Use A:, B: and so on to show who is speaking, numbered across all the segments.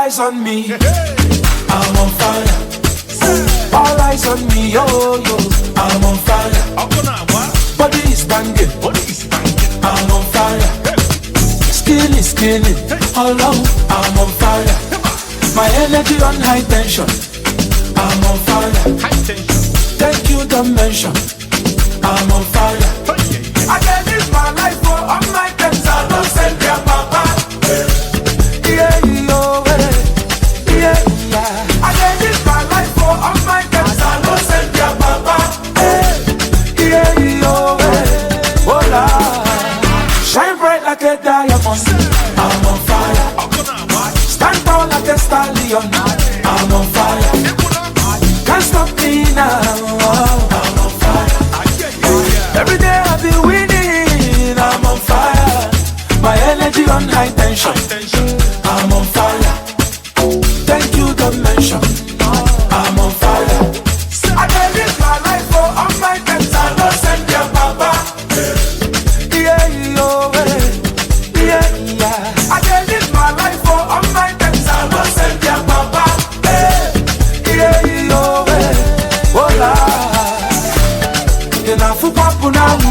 A: Eyes on me, I'm on fire. All eyes on me, yo, yo, I'm on fire. Body is banging, I'm on fire. Skin is skinning, hello, I'm on fire. My energy on high tension, I'm on fire. Thank you, don't mention, I'm on fire. I can live my life for all my friends, I don't send their papa. Yeah, yo, yeah, yeah. I can live my life for all my friends, I don't send their papa. Yeah, yo, hola. Shine bright like a diamond, I'm on fire. Stand tall like a stallion, I'm on fire. Can't stop me now, I'm on fire. Every day I be winning, I'm on fire. My energy on high tension, I'm on fire. Thank you, don't mention, I'm on fire. I can live my life for all my friends, I don't send their papa. Yeah, yo, yeah, yeah. I can live my life for all my friends, I don't send their papa. Yeah, yo, hola. Ị na-afụkwa apụ n'anwụ?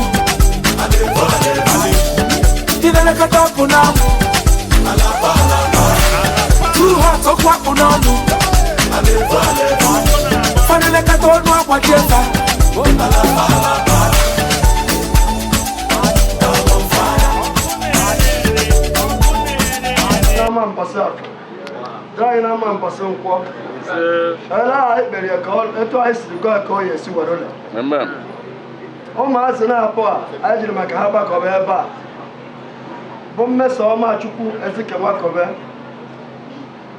A: Ị na-elekọta apụ n'anwụ? Too hot, okwu akpụ n'ọnụ. Fa na-elekọta ọnụ agbajie fa.
B: N'ama mbọsị afọ dịrị anyị, n'ama mbọsị nkwọ ele anyị kpere ya ka etu anyị siri gọọ ka o ya esi were ụlọ.
C: Amen.
B: Ụmụazị na-apụ a anyị jiri maka ha gbakọba ebe a bụ mmeso ọma Chukwu Ezike Nwakobe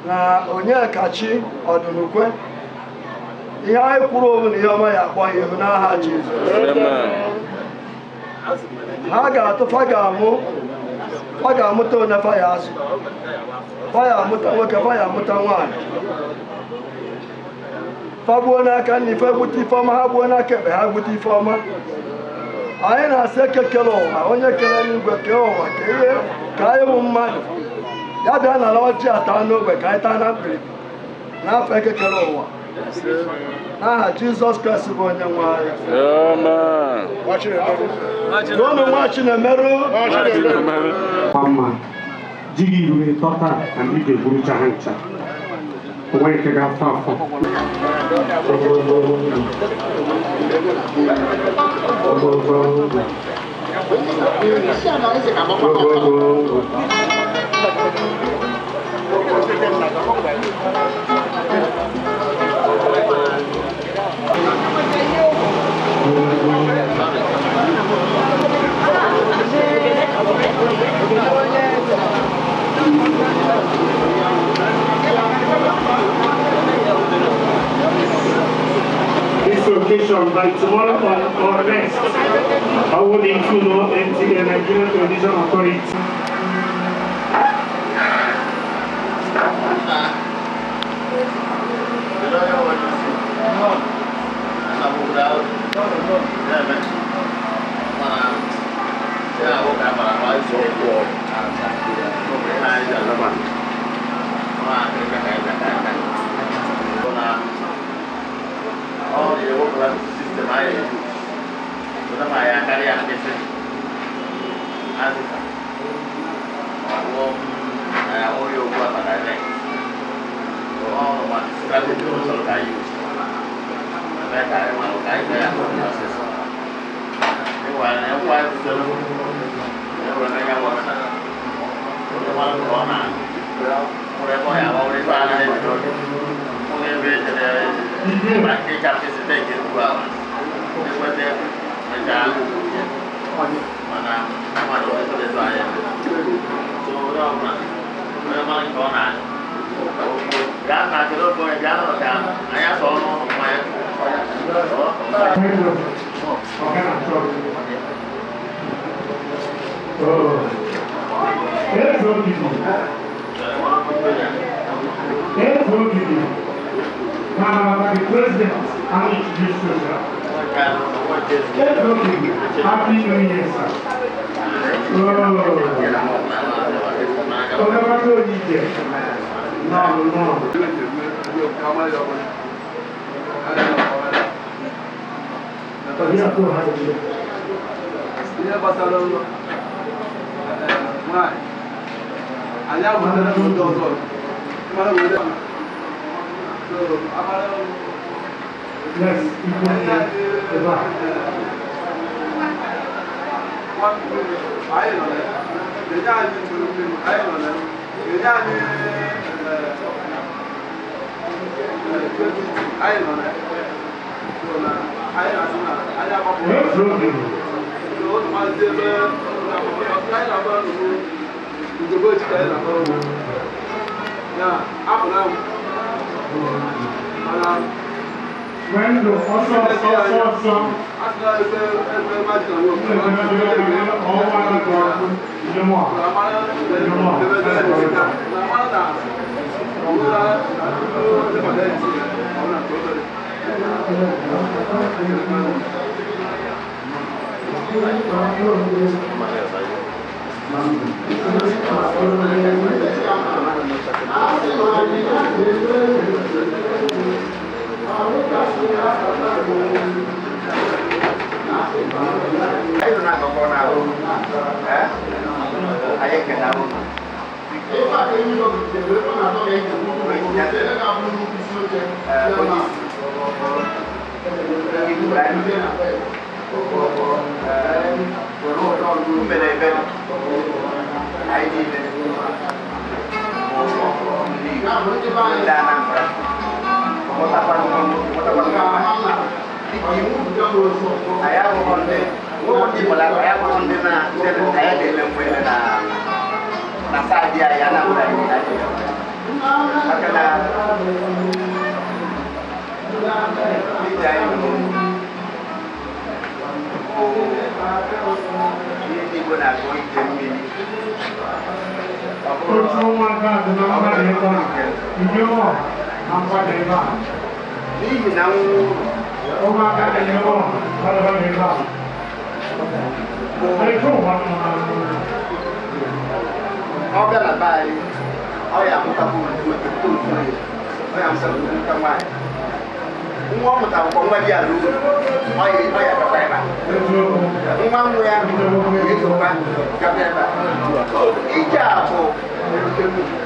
B: na Onyekachi Ọdụnukwe. Ihe anyị kwuru obu na ihe ọma ya akpọ ha ihu n'aha Jizọs.
C: Amen.
B: Ha ga-atụ, fa ga-amụ, fa ga-amụta onye fa ya azụ, fa ya amụta nwoke, fa ya amụta nwaanyị. Fa gbuo n'aka nri fa gbute ife ọma, ha gbuo n'aka ekpe ha gbute ife ọma. Anyị na-asị ekekele ụwa, onye kere n'igwe kee ụwa, ka ihe ka anyị bụ mmadụ ya bịa nara ọjị ata n'ogbe ka anyị taa na mkpirikpi n'afọ ekekele ụwa, n'aha Jizọs Kraịst bụ onye nwe anyị.
C: Amen.
B: N'ọnụ nwa Chinemeru.
D: Mma ji gị ruru ịtọ taa na ndị ga-eburucha ha ncha, o nweghị nke ga-afọ afọ. This occasion by tomorrow or next, I will include NTA, Nigerian Television Authority. The president and introduce yourself. Happy New Year, sir. Oh,
B: Ihe gbasara nwaanyị anyị agwatara ndị ọzọ mara were so amara.
D: Yes,
B: anyị nọ na enye anyị mmiri, anyị nọ na enye anyị, anyị nọ na so na anyị na-asị na anyị agbapụ ụlọ maazị ebe anyị na-agba nnukwu ugogbe echi ka anyị na-agba ụlọ ya apụla m mana
D: Wendo, ọsọ ọsọ ọsọ ọsọ.
B: Asị na ebe ebe mmadụ na nwoke
D: Otu ụmụaka dị na mmadụ ebe a, inyom na mmadụ ebe a.
C: N'ihi na
D: Ụmụaka dị ebe a, mmadụ ebe a. Eke ụwa nọ na
C: ọ bịa na be anyị, ọ ya amụtakwa otu otu ya, ọ ya amụtakwa nwoke nwaanyị. Nwa ọ mụtara bụkwa nwa di ya lụrụ, ọ ya ọ ya gakwa ebe a.
D: eziokwu.
C: Nwa nwa ya ga-esokwa gakwa ebe a. So, ije a bụ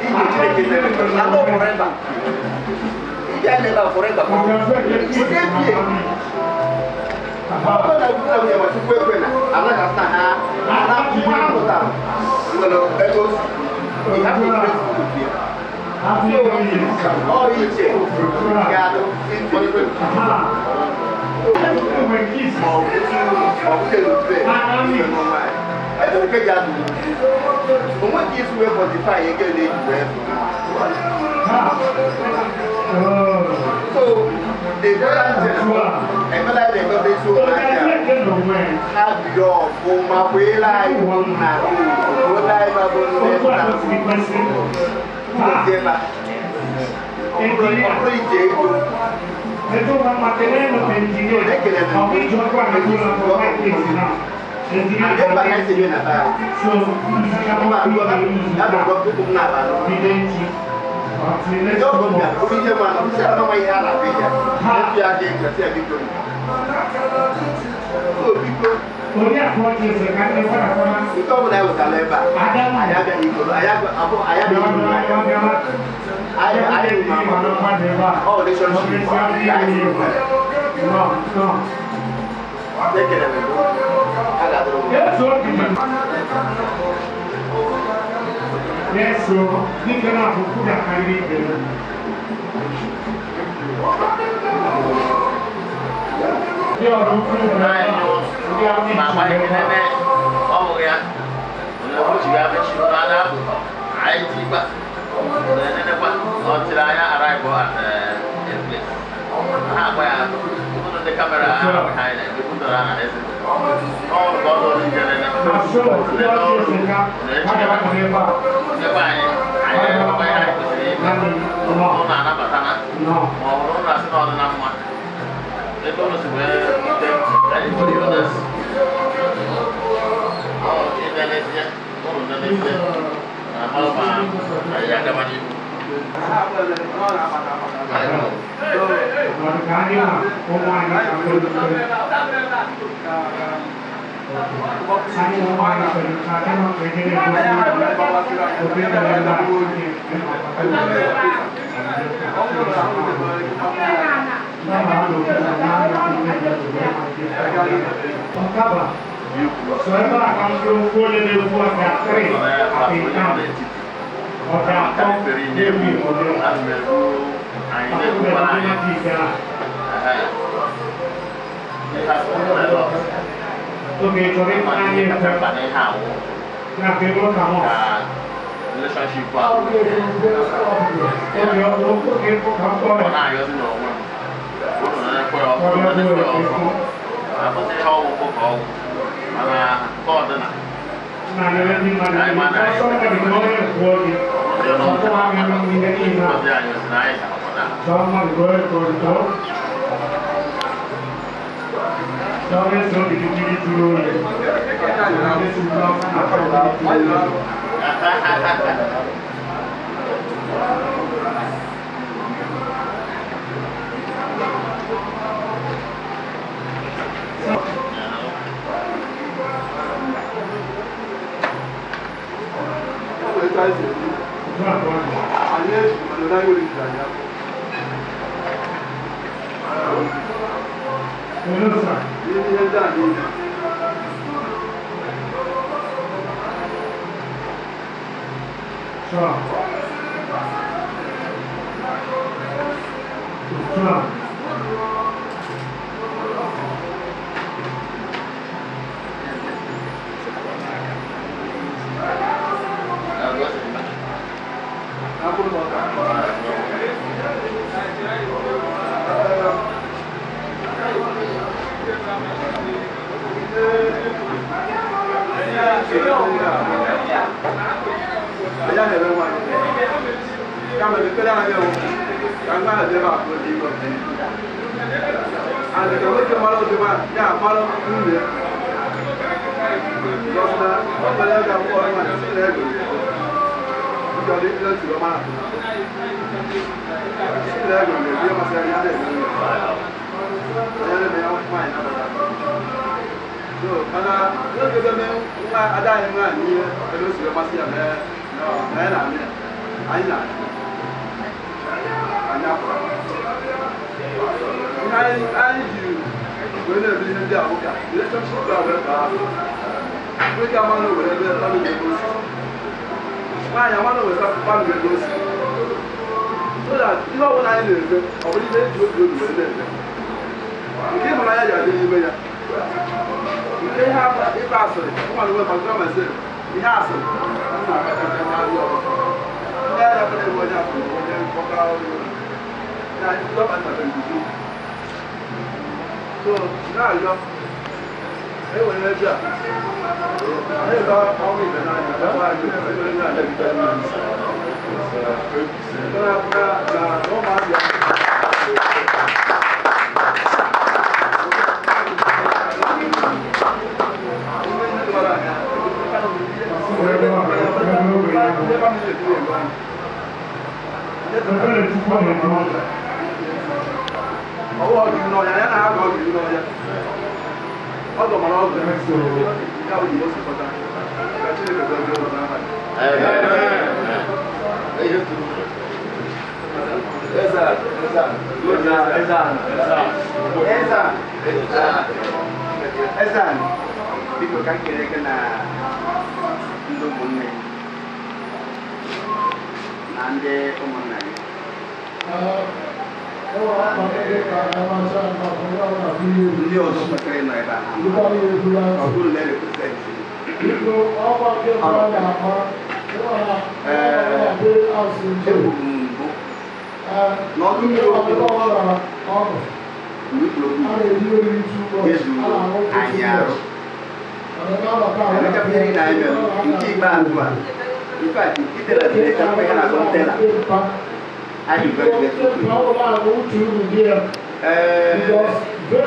C: ije Chineke mere na ọ fụrụ ebe a. Ije a na-ebe a fụrụ ebe a. Ụdị ebie ọ bụrụ na di na nwunye ma Chukwu ekwe na anaghị asa ha na nwa ha mụtara nwere ebe o si. You have to trace root here.
D: Happy New Year.
C: Ọ iche ga-adụ infinite ma ọ bụ ma ọ bụ ebe nke ji adụ onwe ka isi wee quantify ego na-eji wee zụ nwa. So the dollar general ekpere anyị na-ekpebe isi ụmụaka ha biri ọfụma kweela anyị nna obodo anyị babụ nne nna ụbọchị ebe a ọ bụrụ ije ego. Ebe a ka anyị si eme na be anyị. Mba, ya bụ tupu m na-aba ndị ọgọ m bịara bụrụ ihe ma na nsị anọ ihe a na-abịa ya etu ya aka ego sị ya biko. So biko, nke ọ bụla anyị wetara ebe a, anyị abịaghị igoro anyị abụ anyị abịaghị igoro anyị anyị ọ relationship anyị si nwere. Ekele m gị. A ga-adịrị m.
D: Adesso dicono pure a libero. Io non
E: ma agbaghị nene ọ bụghị ya na ochi ga mechi na na anyị tikwa na nenekwa ọ tiri anya arrive at a place ha agba ya ụnụ ndị kamera ha ha anyị na-eme ụnụ na na eze ọ bụ ka ọ nọ n'ije nene
D: Ma solo oggi se ca
E: ebe anyị anyị emekwa ihe anyị kwesịrị ime ụnụ na-anabata na
D: No.
E: ma ọ bụrụ na asị na ọ dị na mma ebe ụnụ si wee rute anyị nwere ihe na-esi ọ ịbịa n'ezie ụnụ bịa n'ezie na amara ma anyị agaba n'ihu.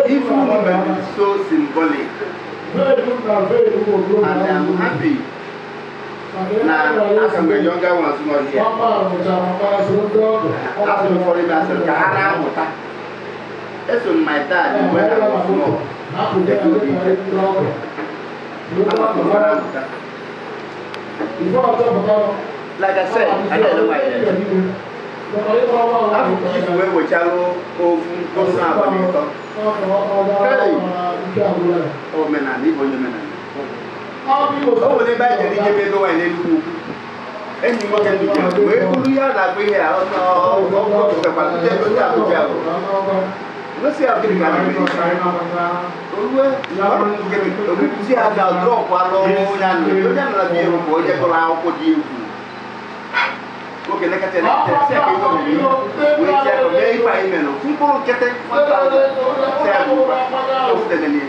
C: If women is so symbolic, and I'm happy. Now, as I'm the younger ones not here. Asị m ụfọdụ ebe asịrị ka ha na-amụta. Eso m my dad mgbe na small. Ego dị ike. Ama m ha na-amụta. Like I said, I don't know why. Afọ ka izu wee wechalụ ofu mkpụrụ abalị 3. Hey! Omenala, ịbụ onye omenala. O nwere ebe anyị jere ijebe ego nwaanyị n'Enugwu Ukwu. Enyi m nwoke ndị njem wee buru ya na-agụ ihe a ọgụgakwa ndị ego ndị Abuja bụ. Ngosi ya gịnị ka a na-eme? Orue obibuzi ya ga drọpụ alụ onye anụ onye anụ na bie bụ onye gụrụ akwụkwọ dị egwu. Nwoke nekata nekata sị ka ihe omume wee tie aka mee ife anyị mere ofu mkpụrụ nkịtị 1000 sị ya bụ ụba o sitere n'ihe.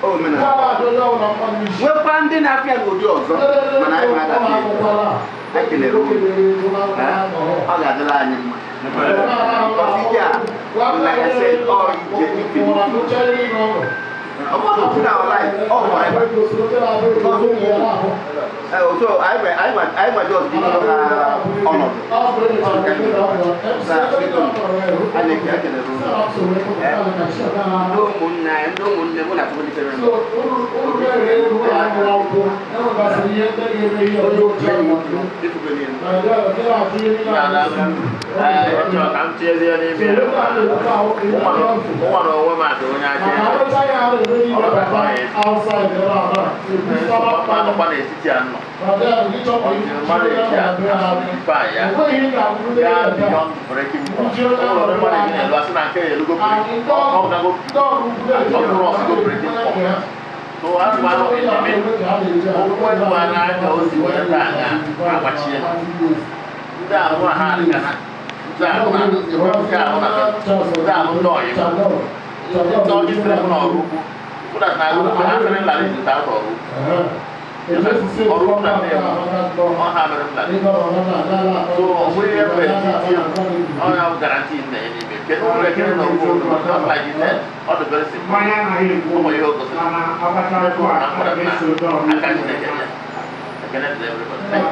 C: Omenala. Nwekwa ndị na-afịa n'ụdị ọzọ mana anyị ma adapịa anyị kelere unu. Ọ ga-adịla anyị mma. Because ije a, like I said, ọ ije infinity. Ọ bụrụ na our life, all forever. Because ụmụ so anyị ma just bido ha ọnọdụ. Na biko, anyị ekelere unu. Ndị ụmụnne anyị, ndị ụmụnne mụ na Chukwu dịtere m.
E: Ee, ka m tinyezie n'ime ya. Mụnwa na onwe m adị onye aka ebe. Ọ nọkwa n'etiti a nọ. Mmadụ eji ife a ya gaa beyond breaking point. Ọ bụrụ mmadụ eji na-elu asị na nke ya elugo breaking ọ gago ọ bụrụ ọsịgo breaking point. So azụ ahụ eme okwu elu a na-aka ozi wee taa anya agbachie. Ndị ahụ ha adịka na ndị ahụ na nke ahụ na ndị ahụ ndị ọyị ndị ọjị fere m n'ọrụ ugwu. That na ọrụ ha mere nlara izute ahụ ọrụ ugwu. Ọrụ ugwu na nne m ọ ha mere nlara. So ọ bụghị ihe bụ etiti ọ ya bụ garanti nna ya n'ime. Kedu ụlọ ekele na ugwu just like you said, ọ dị very simple. Ụmụ ihe o gosiri. Na mkpụrụ na aka Chineke ya. Ekele dịrị everybody. Thank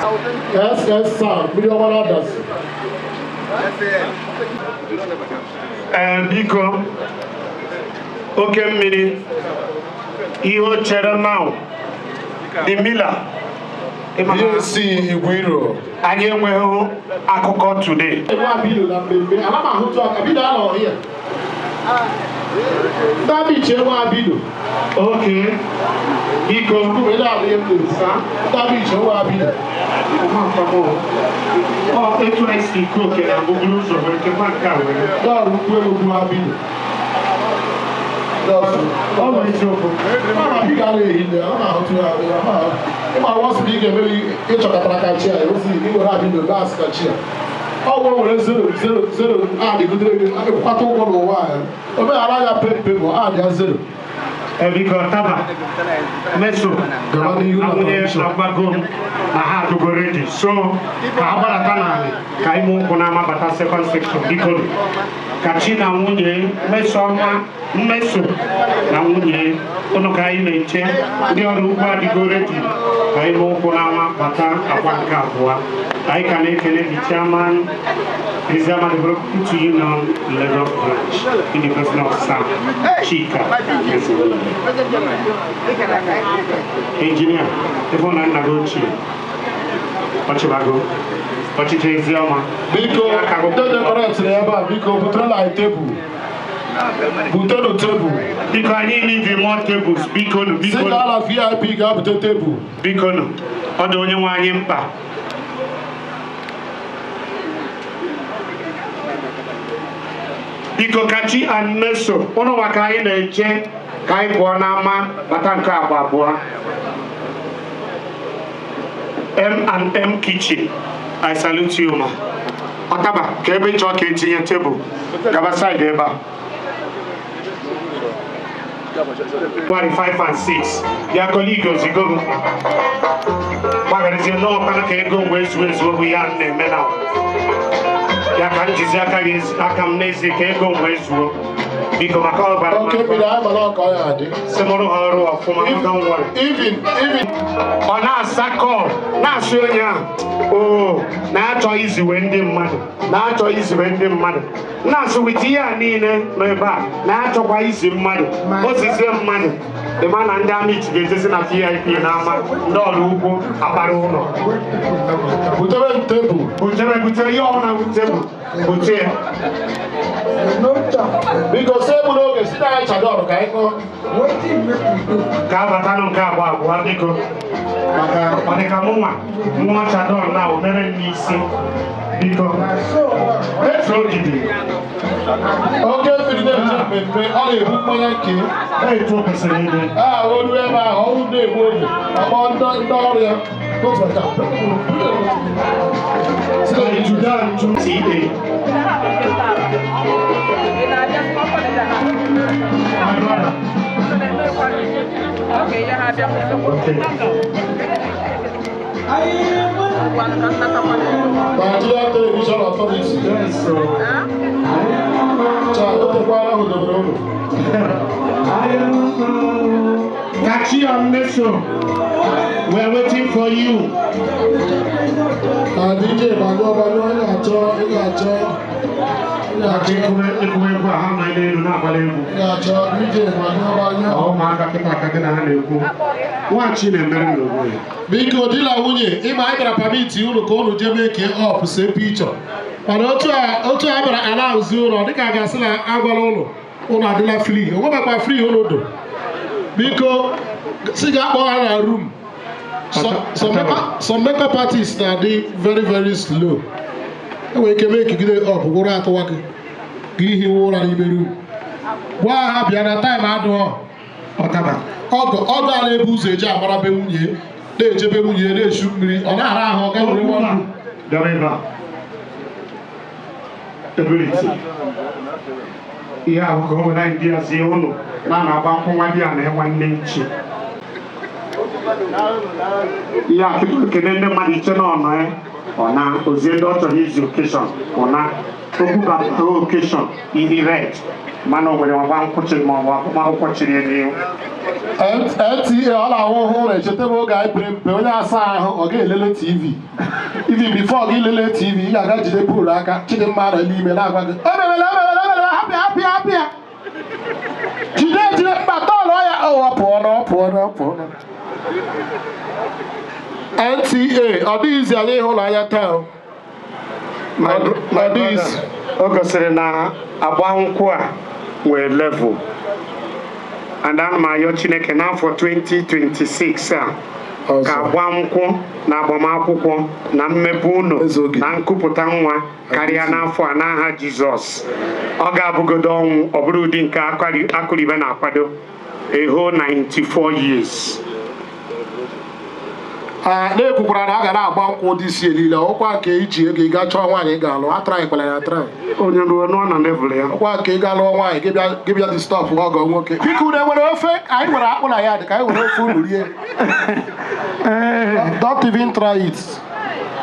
E: you.
F: SS Sam, mmiri ọma na-adasi.
D: Ee, biko, oke mmiri ihe o chere now the miller
F: BAC Igwe-Iro.
D: Anyị enweghị akụkọ today.
F: Enwe abido na mmemme, ana m ahụtụ aka, bido anọ here. Ndị abichi enwe abido.
D: Okay, biko.
F: Ndị abichi enwe abido.
D: Ọ etu anyị si ike oke na mbụ buru ụzọ were kekwa nke a were.
F: Ndị ọrụ ukwu ego bụ abido.
D: Ọ bụ eziokwu.
F: Mana abido ara ehi nne, ọ na-ahụtụ ya ịma wasị na ị ga-emeri ịchọkọtara ka chi a, osi ị were abido gaa asị ka chi a. Ọ gwụ were 0 0 0 adịgidere gị ịkwata ụgwọ n'ụwa a. Omeghara ya pe bụ adị ya 0.
D: Biko taba meso na nwunye agwago m na ha adụgo redi, so ka ha gbadata n'ala ka ime ụkwụ na-amabata second section. Biko ka chi na nwunye meso ọma mmeso na nwunye ụnụ ka anyị na-eche. Ndị ọrụ ugbo adịgo redi ka ime ụkwụ na-ama bata akwa nke abụọ. Anyị ka na-ekele the chairman, Eziama Development Union Lagos Branch, in the person of Sam Chika Ezeoyi. Engineer, ebe ọ na nna gị ochie ọchịbago ọchịchị Eziama.
F: Biko, ndị decoratịrị ebe a, biko butere anyị tebụl. Butenụ tebụl.
D: Biko, anyị need more tables, biko nụ, biko
F: Si
D: nụ.
F: ka ala VIP ga-abute tebụl.
D: Biko nụ, ọ dị onye nwe anyị mkpa. Biko, Kachi and Meso, ụnụ maka anyị na-eche ka anyị pụọ n'ama bata nke agba abụọ. M and M Kitchen, I salute you, ma. Ọtaba ka ebe ịchọ ka etinye tebụl gaba side ebe a. February 5 and 6. Ya colleague ozigo m gbagarizie n'ọkara ka ego m wee zuo ezuo bụ ya m na-eme na ya ka m jizi aka gị aka m n'ezie ka ego m wee zuo biko maka ọ gwara m
F: Oke mmiri anyị mara ọka ọ ya adị.
D: sị mụrụ ha ọrụ ọfụma m don't worry.
F: Even even
D: Ọ na-asa kọl na-asị onye ahụ oo na-achọ iziwe ndị mmadụ, na-achọ iziwe ndị mmadụ, na-asị wit ihe a niile nọ ebe a na-achọkwa izi mmadụ ozizie mmadụ ịma na ndị amị ga-ejezi na VIP n'ama ndị ọrụ ugbo akpara ụlọ.
F: Butere m tebụl.
D: Butere butere ihe ọbụla bụ tebụl, bute ya.
F: Biko si egbu n'oge si na anyị chadọrọ ka anyị kọọ.
D: Ka abatanụ nke abụọ abụọ biko maka ọ dịka mụnwa nwa chadọl na o mere m n'isi biko etu ogidi.
F: Oke mmiri na-eche mmemme ọ na-ebu mmanya nke
D: etu o kwesịrị ịdị.
F: A olu ebe ahụ ọnwụ na-egbu oge ọkpọ ndị ndị ọrụ ya n'otu aka.
D: TA. My brother. Okay.
F: Nigeria Television Authority.
D: Yes, so.
F: Cha o tekwara ahụ dobere ụlọ.
D: Kachi and Meso, we're waiting for you.
F: Na DJ gbanyụọ gbanyụọ ị ga-achọ ị ga-achọ ị
D: Maka
F: ga-achọ
D: egwu egwu a ha nọ n'elu na-agbala egwu.
F: ị ga-achọ DJ gbanyụọ gbanyụọ.
D: Ọ ụmụaka kịta aka gị na ha na-ekwu. Nwachi na-emere m n'onwe ya.
F: Biko di na nwunye ịma anyị bịara permit unu ka unu jee mee ka ọp see pichọ mana otu a otu a bịara ala ozi ụlọ dịka a ga-asị na agwala ụlọ ụlọ adịla fri onwebakwa fri ụlọ do biko si ga akpọ ha na room. Some makeup artists na-adị very very slow. Enwere ike mee kigide ọp gwụrụ atụwa gị gị ihiwe ụra n'ime room gwa ha bịa na time adịghọ.
D: Ọtaba.
F: Ọgọ ọgọ a na-ebu ụzọ eji amara be nwunye na-ejebe nwunye na-echu mmiri ọ na-ara ahụ ọ ga were nwa ndụ.
D: Bịara ebe a. Ability. Ihe ahụ ka o nwere anyị dị zie ụnụ na a na-agba nkwụ nwa di ya na nwanne nchi. Ihe a tupu ekele ndị mmadụ iche na ọnọ ya ọ na ozie ndị ọ chọrọ izi okeshọn ọ na okwu bapụta okeshọn ihe red mana o nwere ọgba nkwụchi ma ọ bụ agbamakwụkwọ chiri ya n'ihu.
F: NTA ọ na-ahụ ụhụ ụlọ echeta m oge anyị pere mpe onye asa ahụ ọ ga-elele TV even before gị lele TV ị ga-aga jide poolu aka Chidimma nọ n'ime na-agwa gị o mewele o mewele o mewele hapụ ya hapụ ya hapụ ya jide jide mba tọọlụ ya ọ pụọ na ọ pụọ na ọ pụọ na NTA ọ dịghịzi anyị ịhụnanya taa o.
D: My brother, o gosiri na agba nkwụ a nwere level and ana m ayọ Chineke n'afọ 2026 a ka agba nkwụ na agbamakwụkwọ na mmepe ụlọ na nkupụta nwa karịa n'afọ a n'aha Jizọs. Ọ ga-abụgodo ọnwụ ọ bụrụ ụdị nke akụribe na-akwado eho 94 years.
F: Ee, na-ekwukwara na a ga na-agba nkwụ dị isi niile ọkwa nke iji ego ị ga chọọ nwaanyị ị ga-alụ atraịkwala ya atraị.
D: Onye ruo n'ọ na level ya.
F: Ọkwa nke ị ga lụọ nwaanyị gị bịa distọpụ ọgọ nwoke biko unu enwere ofe anyị nwere akpụ na ya dị ka anyị were ofe unu rie. Don't even try it.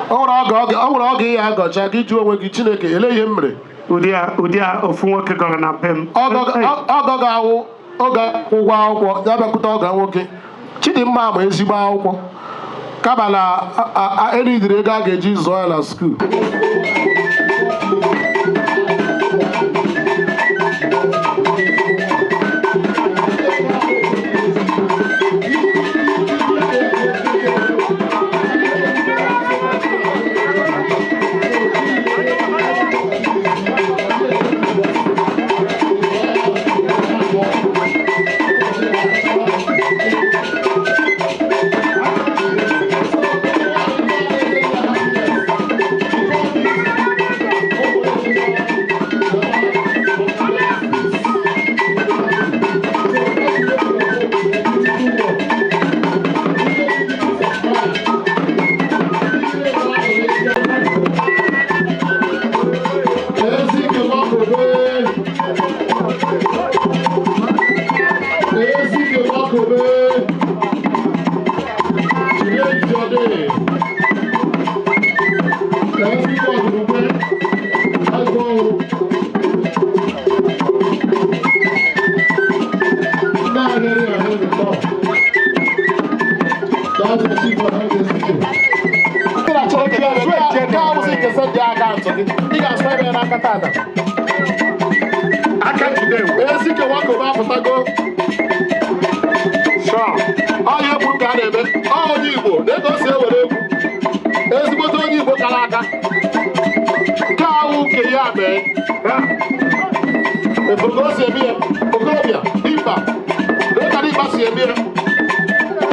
F: O nwere oge o nwere oge ị ya agọcha gị jụọ onwe gị Chineke ele ihe m mere.
D: Ụdị a ofu nwoke gọrọ na be m.
F: Ọgọ ga-awụ oge ụgwọ akwụkwọ ya bịakwute ọgọ nwoke Chidimma ma ezigbo akwụkwọ kama na erigiri ego a ga-eji zụọ ya na skuul. Nwakobe. Ezike Nwakobe. Today is your day. Ezike Ọdụrụkwe. Let's go. Ndị ahịa ahụ dị tọ. That's the chief of health Ezike. Ị na-achọ ka nke awụsị nke send akaụntụ gị. Ị ga-asụ ebe ya n'aka tata.
D: Aka jide.
F: Ezike Nwakobe apụtago.
D: Sure.
F: Ọ ya egwu ka a na-eme. Ọ onye Igbo na-ego si ewere egwu. Ezigbote onye Igbo kara aka. Nke ahụ nke ya mee. Efuru ka o si eme ya. Okorobịa, dimkpa. Lee ka dimkpa si eme ya.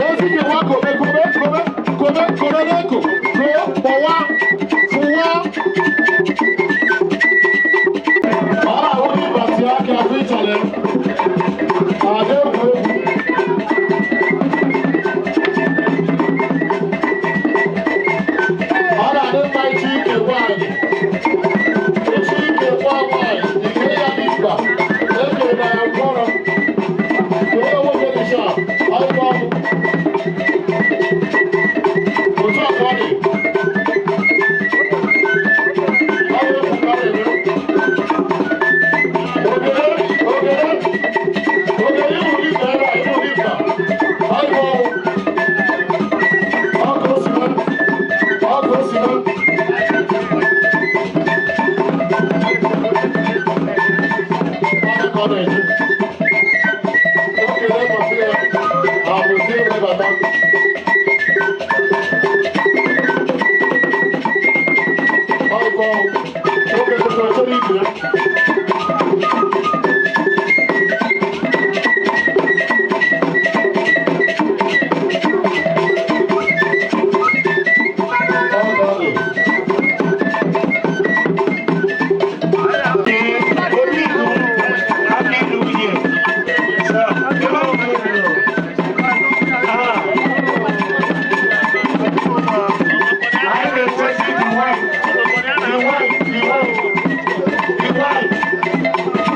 F: Ezike Nwakobe kobe kobe kobe kobe n'eko. Koo kpọwa fụwa. Ọ na-ahụ dimkpa tie aka afọ ịchọrọ ya. Ada egwu egwu. Ọ na-adị mma ịchọ ike nwaanyị. Ịchọ ike nwa nwaanyị, ike ya dị mkpa. Ekere na ya mkpọrọ. Onye nwoke dị sharp, ọrụ ọkụ. Otu a ka ọ dị. Ọrụ egwu ka ọ na-eme. Ogere, ogere, ogere ihu gị mkpa ebe a, ihu gị mkpa. Ọrụ ọkụ. Ọkụ o si mee. Ọkụ o si mee. Ọ ka ọ na-eji. Okele mmasị ya, abụzi ewebata. Ọkọ, oge tụtụrụ chọrọ ibe ya. Ọ ka ọ dị.
D: Happy New Year. So, come on. Ah. I will say the wife, the wife, the wife, the wife.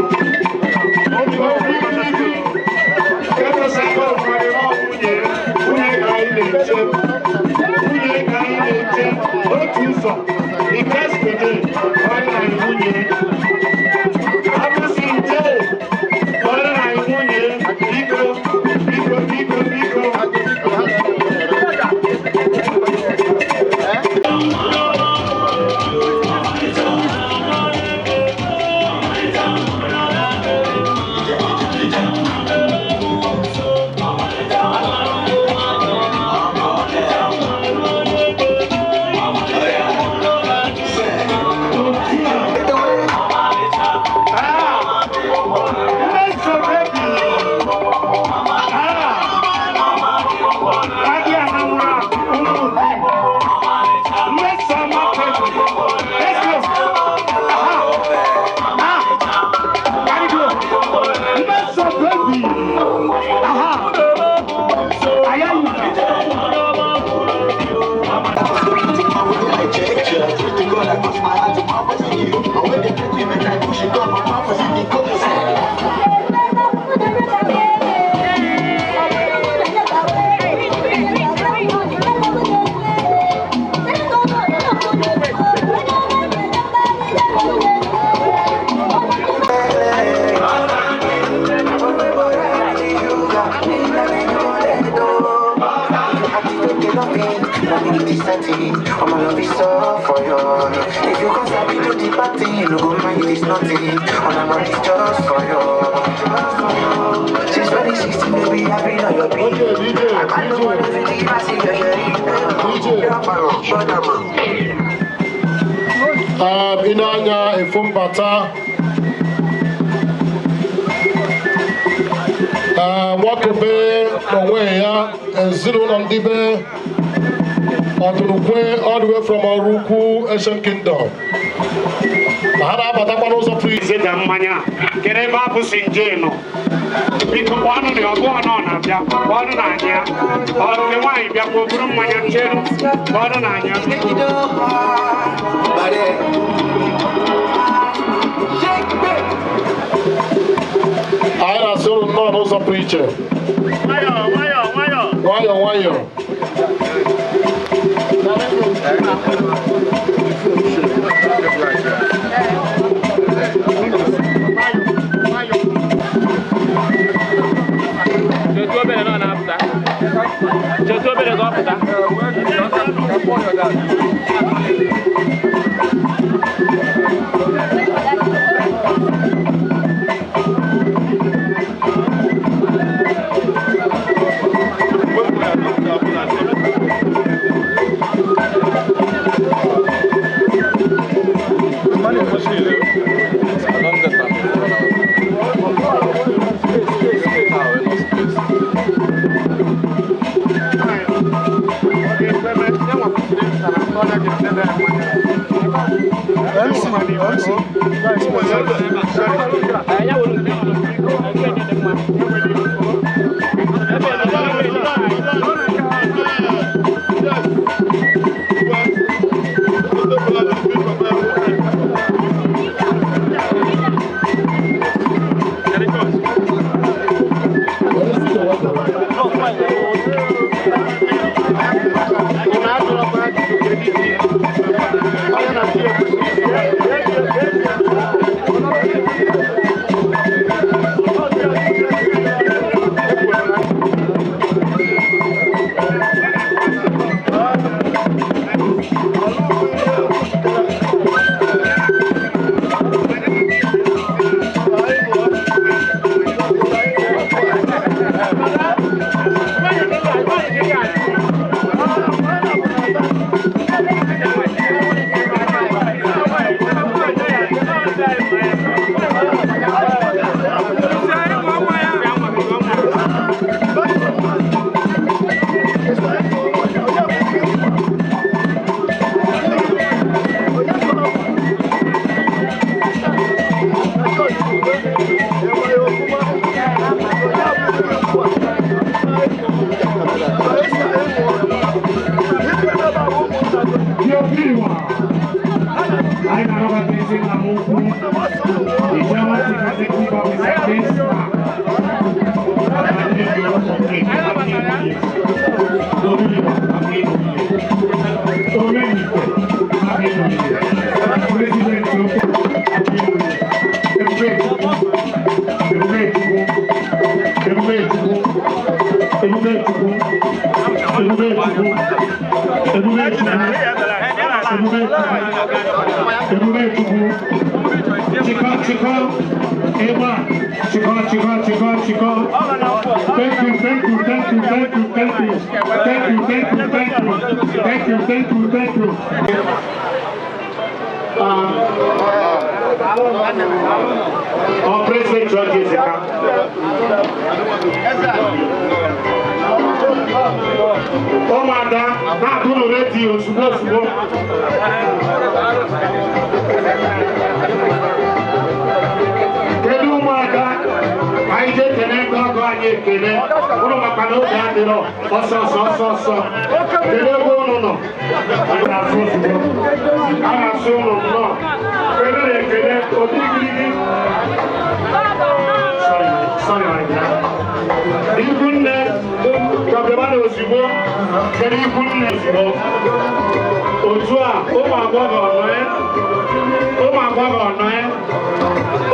D: Nwunye ka anyị na-eche otu ụzọ the best today ọrụ na nwunye abụsị nje ọrụ na nwunye, biko biko biko biko. Let's go, baby. Ah. Adi anamura, umu. Let's go, baby. Let's go. Aha. Ah. Carry go. Let's go, baby. Aha. Ayayi.
G: I'm love is all for you. If you come sabi do the party, you no go mind it is nothing. All I'm on is just for you. Just for you. Since 2016, baby, I've been on your beat.
F: Okay, DJ,
G: I got no one to leave, I see your
F: DJ. Ị na-anya efu mbata. Nwakobe n'onwe ya, ezinụlọ ndị be Ọdụrụkwe all the way from Ọrụkwu Ancient Kingdom. Na ha na-abatakwa n'ụzọ pụrụ iche.
D: Zeda mmanya a, kedu ebe abụsị nje nọ? Biko kpọọnụ na ọgụ ọ nọ na-abịa, kpọọnụ na anya. Ọ nke nwaanyị bịakwa o buru mmanya chere, kpọọnụ na anya.
G: But
F: N'ụzọ pụrụ iche. Nwayọọ nwayọọ.
H: Chetu obere na ọ na-apụta. Chetu obere ka ọ pụta.
F: Thank you.
D: Ọ president George Ezeka. Ụmụada na-atụrụ redio ozugbo ozugbo. Kedu ụmụada anyị jee kene ndị ọgọ anyị ekele ụnụ maka na oge adịrọ ọsọ ọsọ ọsọ ọsọ. Kedu ebe ụnụ nọ? Anyị na-asụ ozugbo. A na-asụ ụnụ nnọọ. Kedu na ekele obi gịrịgị. Sorry, sorry, my dear. Ikwu nne ka bịaba na ozugbo. Kedu ikwu nne ozugbo? Otu a, ụmụ agbọghọ nọ ya. Ụmụ agbọghọ nọ ya.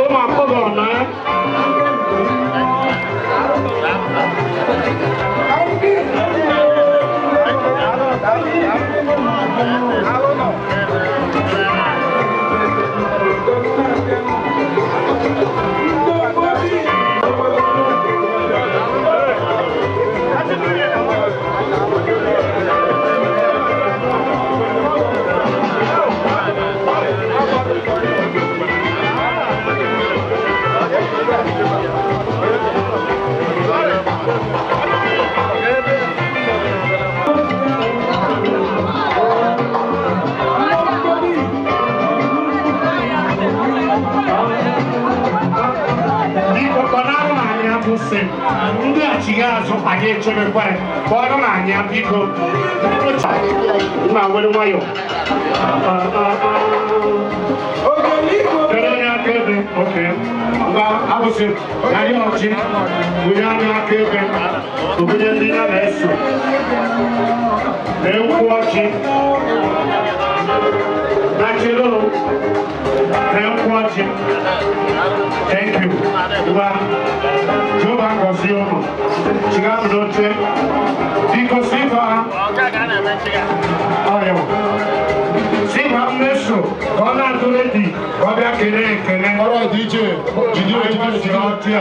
D: Ụmụ agbọghọ nọ ya. Biko kọnarụ anyị akwụsị ndị achịghị azụ anyị echebekwa ya kọrọ na anyị biko nna were nwayọ. Kedu onye akaebe? Okay. Ngwa abụsị na ihe ọchị wunye anya aka ebe ogunye ndị ya na-eso na-ekwu ọchị na chelo na-ekwu ọchị. Thank you. Ngwa Jehova gọzie ụnụ. Chiga m n'oche. Biko siba ọyọ. Siba mmeso ka ọ na-atụ redi ka ọ bịa kelee ekele.
F: All right, DJ. DJ, DJ,
D: Ọchị a.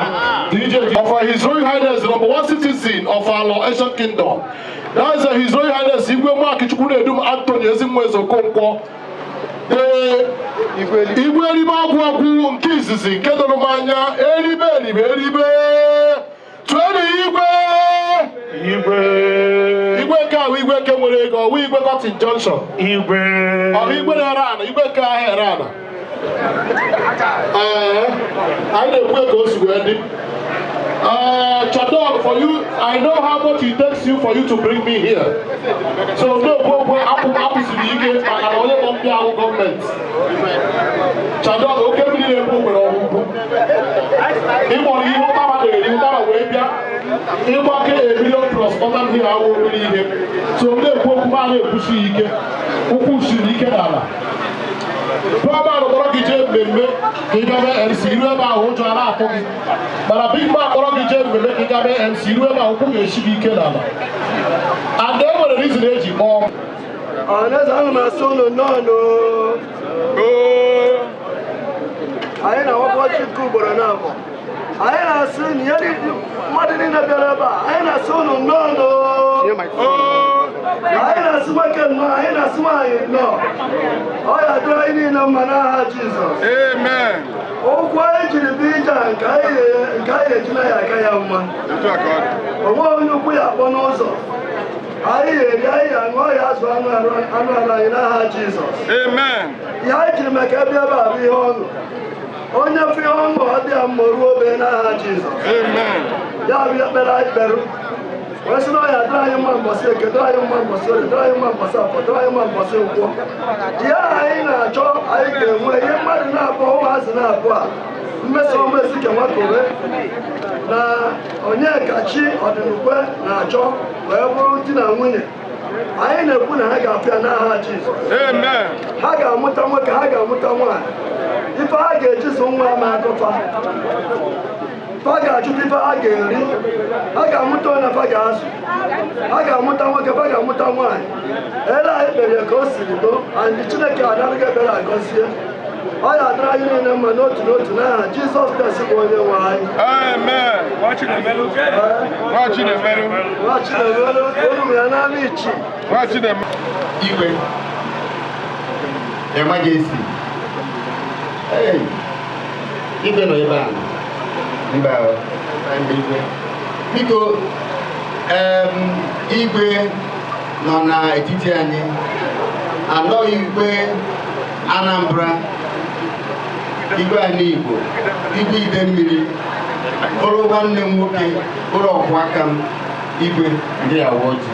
F: DJ. Of His Royal Highness, the number one citizen of our ancient kingdom. That is His Royal Highness Igwe Mark Chukwunedum Anthony Ezinweze Okonkwo. The Igwe eribe agwụ agwụ nke izizi nke doro m anya eribe eribe eribe tụọnụ igwe.
D: Igwe.
F: Igwe nke ahụ igwe nke nwere ego ọwụ igwe Cotton Junction.
D: Igwe.
F: Ọhụ igwe na-ere ana igwe nke ahụ ere ana. Ee, anyị na-ekwu ka o si wee dị. Chadon, for you, I know how much it takes you for you to bring me here. So no okwu akwụsịrị ike maka na onye nọ mbịa ahụ gọọmenti. Chadon, oke mmiri na-ekwu nwere ọgwụgwụ. Ịgbọrọ ihe ụtaba na-eri ụtaba wee bịa. Ịgbake a million plus kpọta m here awụ obere ihe. So m na-ekwu okwu ma na-ekwusi ike. Ụkwụ siri ike n'ala. Bọọlụ kpọrọ gị jee mmemme ka ị bịa mee MC iru ebe ahụ ụjọ a na-atụ gị, mana big man kpọrọ gị jee mmemme ka ị ga mee MC iru ebe ahụ ụkwụ ga-esi gị ike n'ala. And e nwere reason eji kpọọ.
B: Ọhaneze, ana m asị unu nnọọ nụ. Anyị na-awakwa ọjị nke ugboro na-abụ. Anyị na-asị na ihe mmadụ niile bịara ebe a, anyị na-asị unu nnọọ nụ. Anyị na-asị nwoke nnọọ, anyị na-asị nwaanyị nnọọ. Ọ ya dịrị anyị niile mma n'aha Jizọs.
I: Amen.
B: Ụkwụ anyị jiri bịa ije a nke anyị eji na ya aka ya mma. Onwe onye ukwu ya akpọ n'ụzọ. Anyị ga-eri, anyị ga-aṅụ, ọ ya azụ anụ arụ anyị n'aha Jizọs.
I: Amen.
B: Ihe anyị jiri maka ebe ebe a bụ ihe ọṅụ. Onye fụ ihe ọṅụ ọ dị ya mma ruo obe n'aha Jizọs.
I: Amen.
B: Ya bụ ekpere anyị kperụ. Wee sị na ọ ya dịrị anyị mma mbọsị eke, dịrị anyị mma mbọsị orie, dịrị anyị mma mbọsị afọ, dịrị anyị mma mbọsị nkwọ. Ihe anyị na-achọ anyị ga-enwe ihe mmadụ na-abụọ ụmụazị na-abụọ a mmeso Ezike Nwakore na Onyekachi Ọdịnukwe na-achọ wee bụrụ di na nwunye. Anyị na-ekwu na ha ga-afịa n'aha Jizọs.
I: Amen.
B: Ha ga-amụta nwoke, ha ga-amụta nwaanyị. Ife ha ga-eji so nwa ama akọfa. Fa ga-achụta ife ha ga-eri. Ha ga-amụta onye fa ga-azụ. Ha ga-amụta nwoke, fa ga-amụta nwaanyị. Ele anyị kpere ka o siri do, and Chineke adarịghị ekpere agọzie. Ọ ya adịrị anyị niile mma n'otu n'otu n'aha Jizọs Kraịst bụ onye nwe anyị.
I: Amen. Nwa Chinemelu. Nwa Chinemelu.
B: Nwa Chinemelu, olu ya n'ama ichi.
I: Nwa Chinemelu.
C: Igwe. Emergency. Hey. Igwe nọ ebe a. Mba, mba igwe. Biko, igwe nọ n'etiti anyị. Anọ igwe Anambra, igwe ala Igbo, igwe Idemmiri, bụrụ nwanne m nwoke, bụrụ ọkwụ aka m, igwe ndị awa ọjị.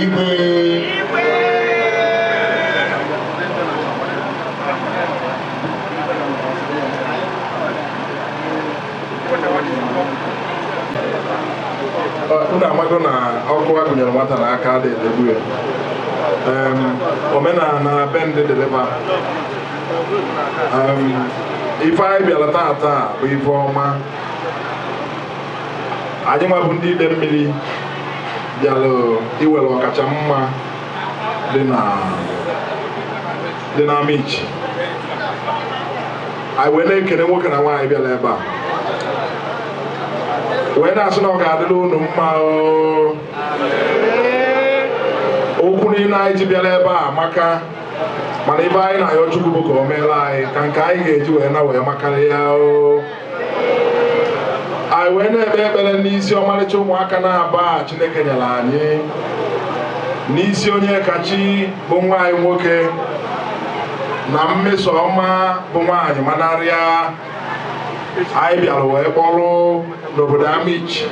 C: Igwe.
I: Unu amago na ọkụ agụnyere nwata n'aka adị edegbu ya. Omenala be ndị deliva. Ife anyị bịara tata bụ ife ọma. Anyị nwa bụ ndị Idemmiri bịara iwere ọkacha mma dị n'Amichi. Anyị wee na-ekene nwoke na nwaanyị bịara ebe a. Wee na-asị na ọ ga-adịrị unu mma oo. Okwu niile anyị ji bịara ebe a amaka, mana ibe anyị na-ayọ Chukwu bụ ka o meere anyị ka nke anyị ga-eji wee na wee makarịa oo. Anyị wee na-ekpe ekpere n'isi ọmarịcha ụmụaka na-aba a Chineke nyere anyị, n'isi Onyekachi bụ nwa anyị nwoke na mmeso ọma bụ nwaanyị manarịa anyị bịara wee kpọrọ n'obodo Amichi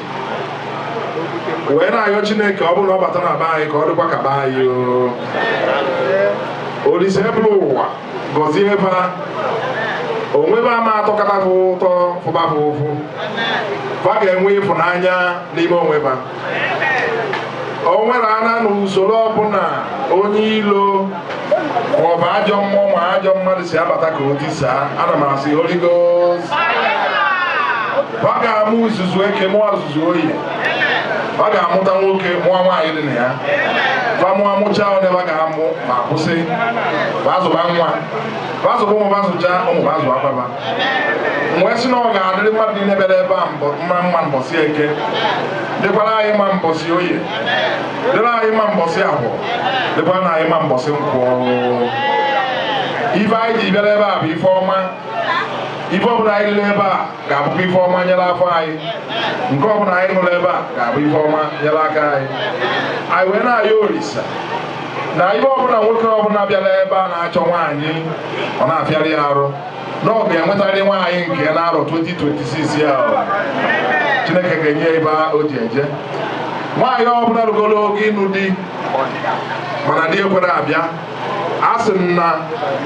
I: wee na-ayọ Chineke ọ bụrụ na ọ bata na be anyị ka ọ dịkwa ka be anyị o. Olise bụrụ ụwa gọzie ebe a onwebe ama atọkata bụ ụtọ fụba bụ ụfụ fa ga-enwe ịfụnanya n'ime onwe fa. O nwere ana na usoro ọbụla onye ilo maọbụ ajọ mmụọ ma ajọ mmadụ si abata ka o tisaa, ana m asị Holy Ghost. Ọ ga-amụ uzuzu eke mụọ uzuzu oyi, ọ ga-amụta nwoke mụọ nwaanyị dị na ya, fa mụọ mụcha onye ba ga-amụ ma kwụsị bazụba nwa bazụba ụmụ bazụcha ụmụ bazụ akwaba. Wee sị na ọ ga-adịrị mmadụ niile bịara ebe a mma mma mbọsị eke, dịkwara anyị mma mbọsị oye, dịrị anyị mma mbọsị agwọ, dịkwara anyị mma mbọsị nkwọ. Ife anyị ji bịara ebe a bụ ife ọma. Ife ọbụla anyị lere ebe a ga-abụkwa ife ọma nyere afọ anyị, nke ọbụla anyị nụrụ ebe a ga-abụ ife ọma nyere aka anyị. Anyị wee na-ayọ Olisa na ife ọbụla nwoke ọbụla bịara ebe a na-achọ nwaanyị ọ na-afịarị ya arụ na ọ ga-enwetarị nwaanyị nke ya n'arọ 2026 ya. Chineke ga-enye ya ebe o ji eje. Nwaanyị ọbụla rugoro oge ịnụ di mana di ekwere abịa, a sị m na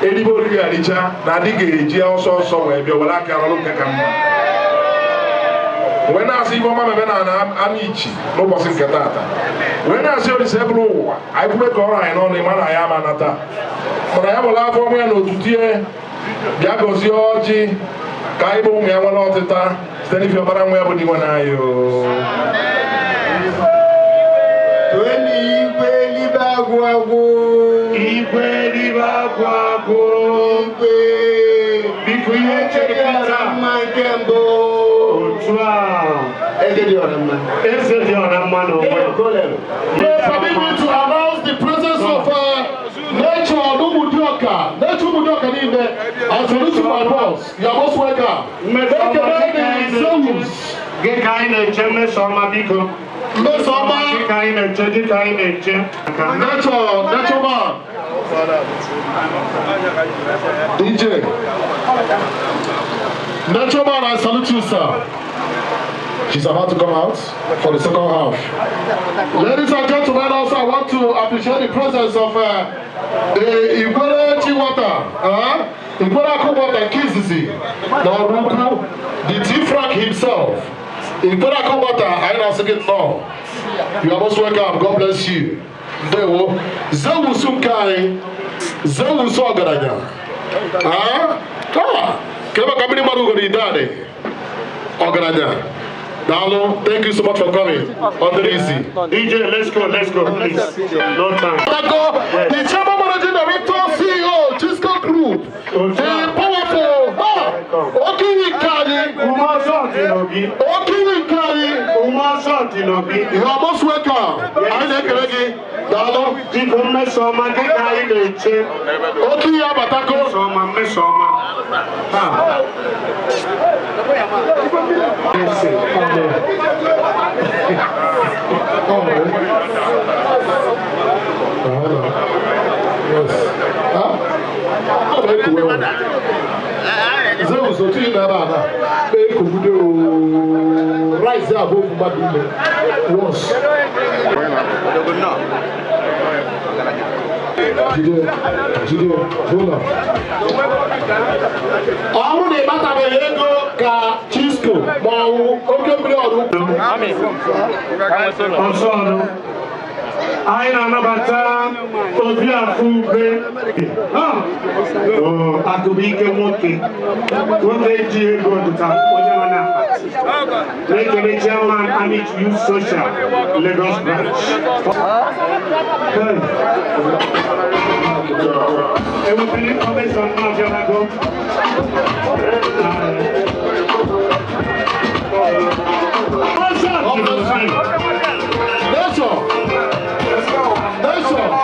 I: eribe oriri aricha na di ga-eji ọsọ ọsọ wee bịa were aka n'ọrụ nke ka mma. Wee na-asị ife ọma mebe na Amichi n'ụbọchị nke taata, wee na-asị Olise bụrụ ụwa anyị kwube ka ọrụ anyị n'ọnụ ịma na ya ama na taa, mana ya bụla afọ ọmụ ya na otutu ya bịa gọzie ọjị ka anyị bụ ụmụ ya nwere ọtịta site n'ife ọbara nwa ya bụ di nwe anyị.
C: Igwe elibe agwụ agwụ,
D: igwe elibe agwụ agwụ,
C: igwe
D: biko ihe
C: dị ọra mma nke mbụ.
D: Otu a
C: Eze dị ọra mma.
D: Eze dị ọra mma n'onwe.
F: Permit me to announce the presence of Nature Umudioka. Nature Umudioka niile. I salute you, my boss. You are most welcome. Ekele the Zeus.
D: Gị ka anyị na-eche Mmesoma biko.
F: Mmesoma.
D: Gị ka anyị na-eche, gị ka anyị na-eche.
F: Nature, Nature man. DJ. Nature man, I salute you, sir. She's about to come out for the second half. Ladies and gentlemen, also I want to appreciate the presence of the Ikwere Chiwata, Ikwere Akubata Kizizi, Naruku, the T-Frank himself. Ikwere Akubata, I am asking no. You are most welcome. God bless you. Ndewo. Zewu Sunkai, Zewu Sogaranya. Ah? Keba kamini maru gori idane. Ogaranya. Dalo, thank you so much for coming. On the easy.
D: DJ, let's go, please. No time.
F: The chairman, managing director, CEO, Chisco Group. The powerful. Okiwikari. Okiwikari. You are most welcome. I like Dalo.
D: Biko Mmesoma, gị ka anyị na-eche.
F: Okiwi abatako.
D: Mmesoma, Mmesoma.
F: Zeus otu ị na-ebe a na na-ekogude rice abụọ ofu mmadụ ime once. Jide, jide, hold on. Ọ bụrụ na ị gbatabeghị ego ka Chisco ma ọ wụ oke mmiri ọrụ ukwu.
D: Ọsọ ọrụ. Anyị na-anabata Obi Afọ Ube. Akụbụike nwoke. Nwoke ji ego dịka onye nọ n'akpati. Na-ekele Chairman Amichi Youth Social Lagos Branch. Ewepere information n'ọbịalago.
F: Nature. Nature.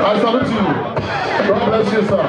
F: I salute you. God bless you, sir.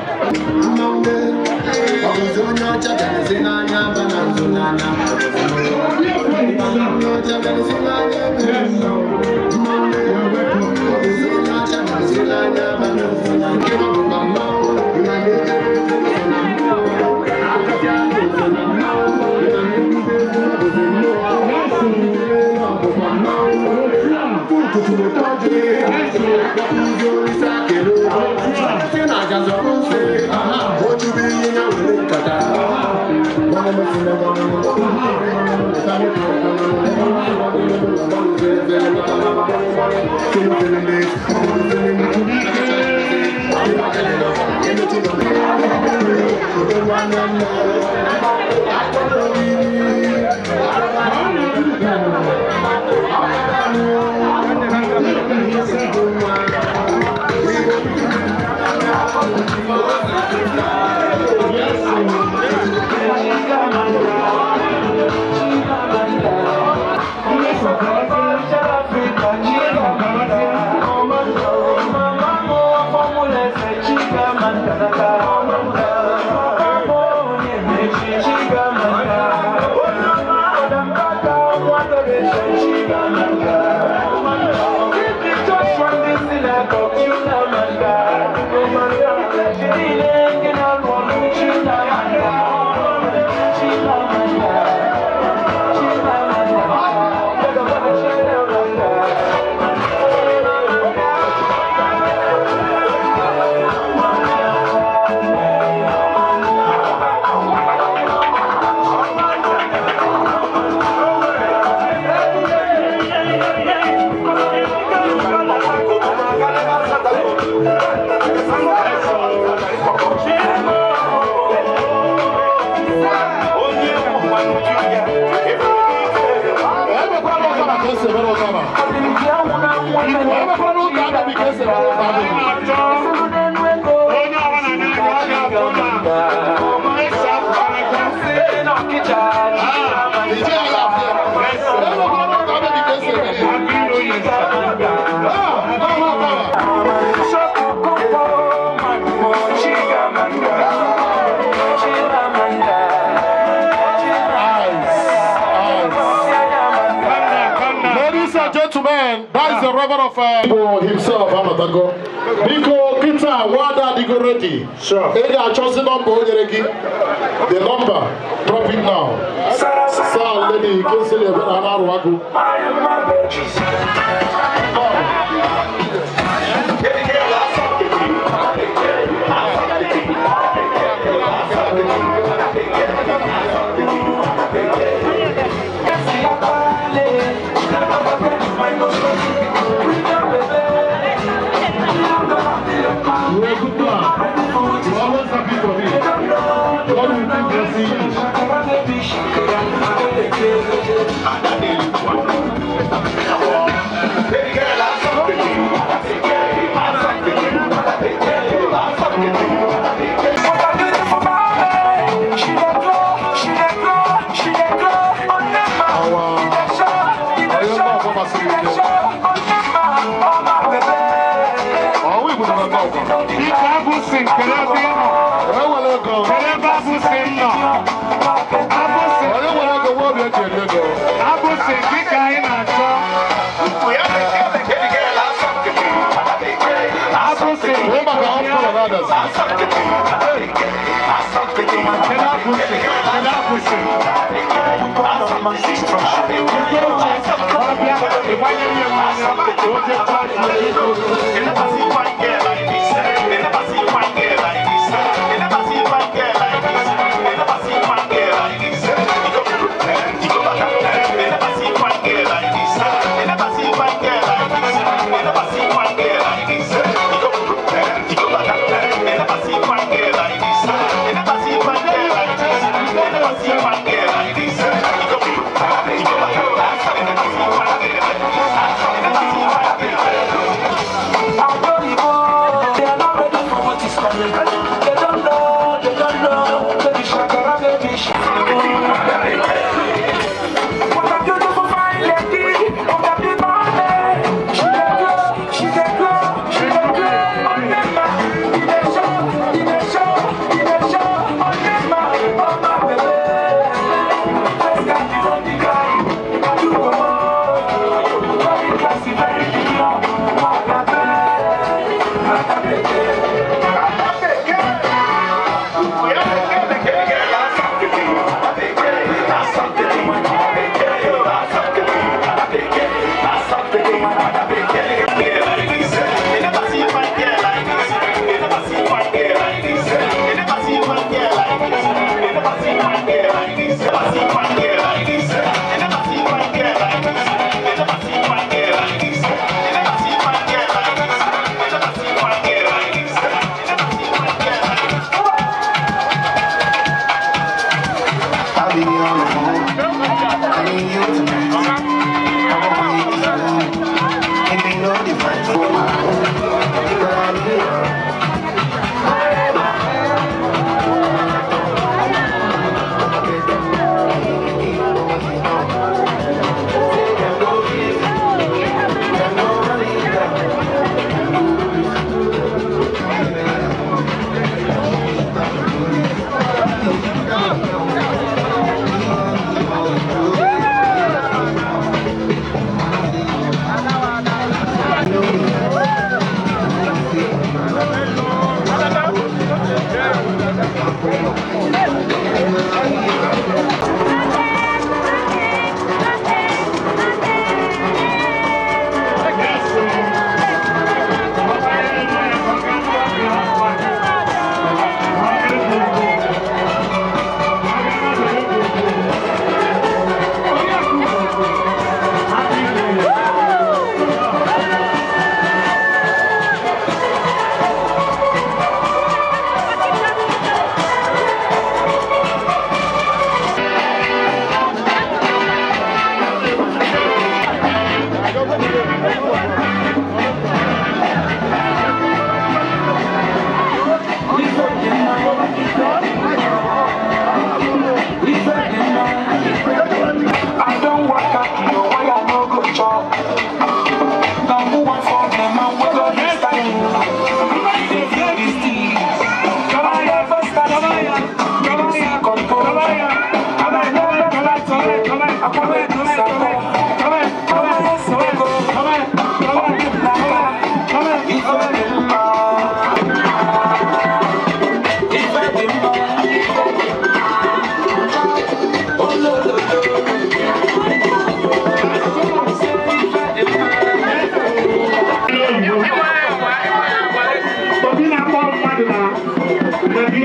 F: Ladies and gentlemen, that is the Reverend of Igbo himself, Amatago. Biko, kita, wada digo ready.
I: Sure.
F: Ị ga-achọzi nọmba o nyere gị. The number, drop it now. Sir, lady, Kinsley Ebere Anaruagu. You are a good man. You are always happy for me. God will keep blessing you.
D: Biko abụsị kere ebe ị nọ.
F: Ewere ego.
D: Kere ebe abụsị m nọ. Abụsị.
F: Onye nwere ego nwa obi eji eri ego.
D: Abụsị dịka anyị na-achọ. Abụsị.
F: Onye maka ọkụ na adazi.
D: Kere abụsị. Kere abụsị. Ndị oche ọbịa ịgbanyere ya mmanya ka o jee chọọchị biko.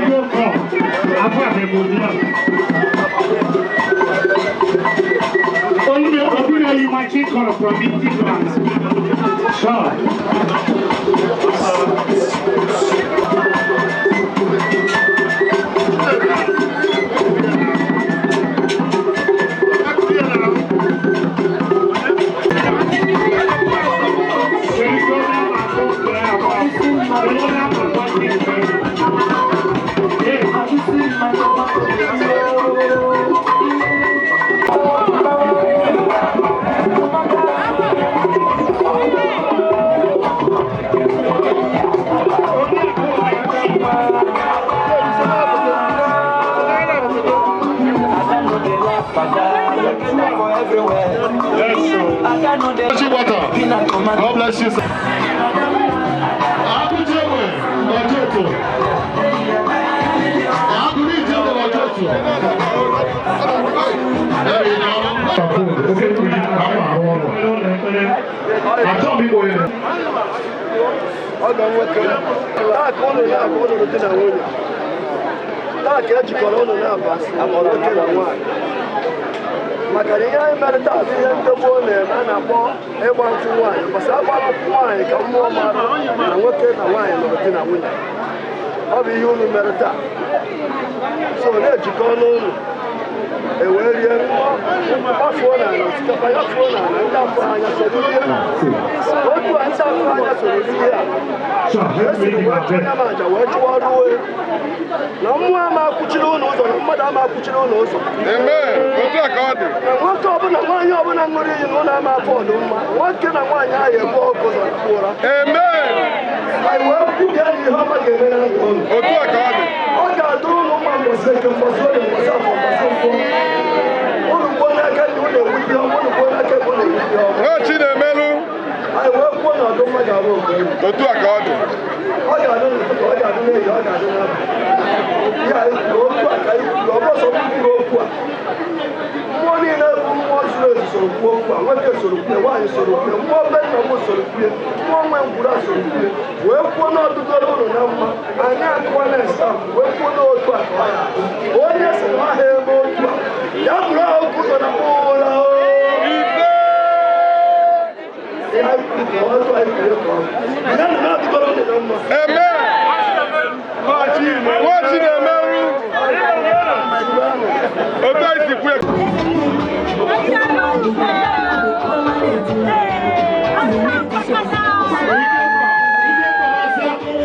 D: Video call. Afọ abịa. Only Obìnrin yìí máa ṣe kọ̀rọ̀ from England. Sure.
F: God bless you, sir.
B: Taa ka ejikọrọ ụlọ na-aba nwoke na nwaanyị maka na ihe anyị mere taa bụ ihe ndị gboo na-eme a na-akpọ ịgba nkwụ nwaanyị. Mbọsị agbara nkwụ nwaanyị ka mmụọ mara na nwoke na nwaanyị lụrụ di na nwunye. Ọ bụ ihe unu mere taa, so na-ejikọ n'ụlọ ewee rie gbafuo n'ala osikapa ya fuo n'ala ndị afọ anya soro rie otu a ndị afọ anya soro rie a esiri wee chụọ ya ma aja wee chụọ ruo na mmụọ ama akwụchiri ụlọ ụzọ na mmadụ ama akwụchiri ụlọ ụzọ. Na nwoke ọbụla nwaanyị ọbụla ṅụrụ iyi na ụlọ ama afọ ọdụ mma nwoke na nwaanyị ahụ ebu ọkụ ụzọ na ụra. Anyị wee kwubie na ihe ọma ga-eme na ndụ ụlọ. Ọ ga-adụ ụlọ mma mbọsị eke mbọsị orie mbọsị afọ mbọsị nkwọ. Ụlụ gbuo n'aka ndị ụlọ egwu ihe ọma, ụlụ gbuo n'aka ebe ụlọ egwu ihe ọma. Anyị wee kwuo na ọdụ mma ga-abụ nke elu. Ọ ga-adụ n'ụtụtụ, ọ ga-adụ n'ehihie, ọ ga-adụ n'abalị. Ihe anyị kwuru okwu a ka anyị kwuru, ọ bụ ọsọ m kwuru okwu a. Mmụọ niile bụ mmụọ zuru ezu soro kwuo okwu a, nwoke soro kwue, nwaanyị soro kwue, mmụọ be nna m soro kwue, mmụọ nwe ngwuru a soro kwue, wee kwuo na ọdụgoro ụlọ na mma, anyị akụwa na esafụ, wee kwuo n'otu a ka ọ ya adụ. Onye sị na ha eme otu a, ya bụrụ ahụ ka ụzọ na ụra o. Ihe anyị kwuru ka ọ otu anyị kwuru ka ọ bụ. Ya na ọdụgoro ụlọ na mma.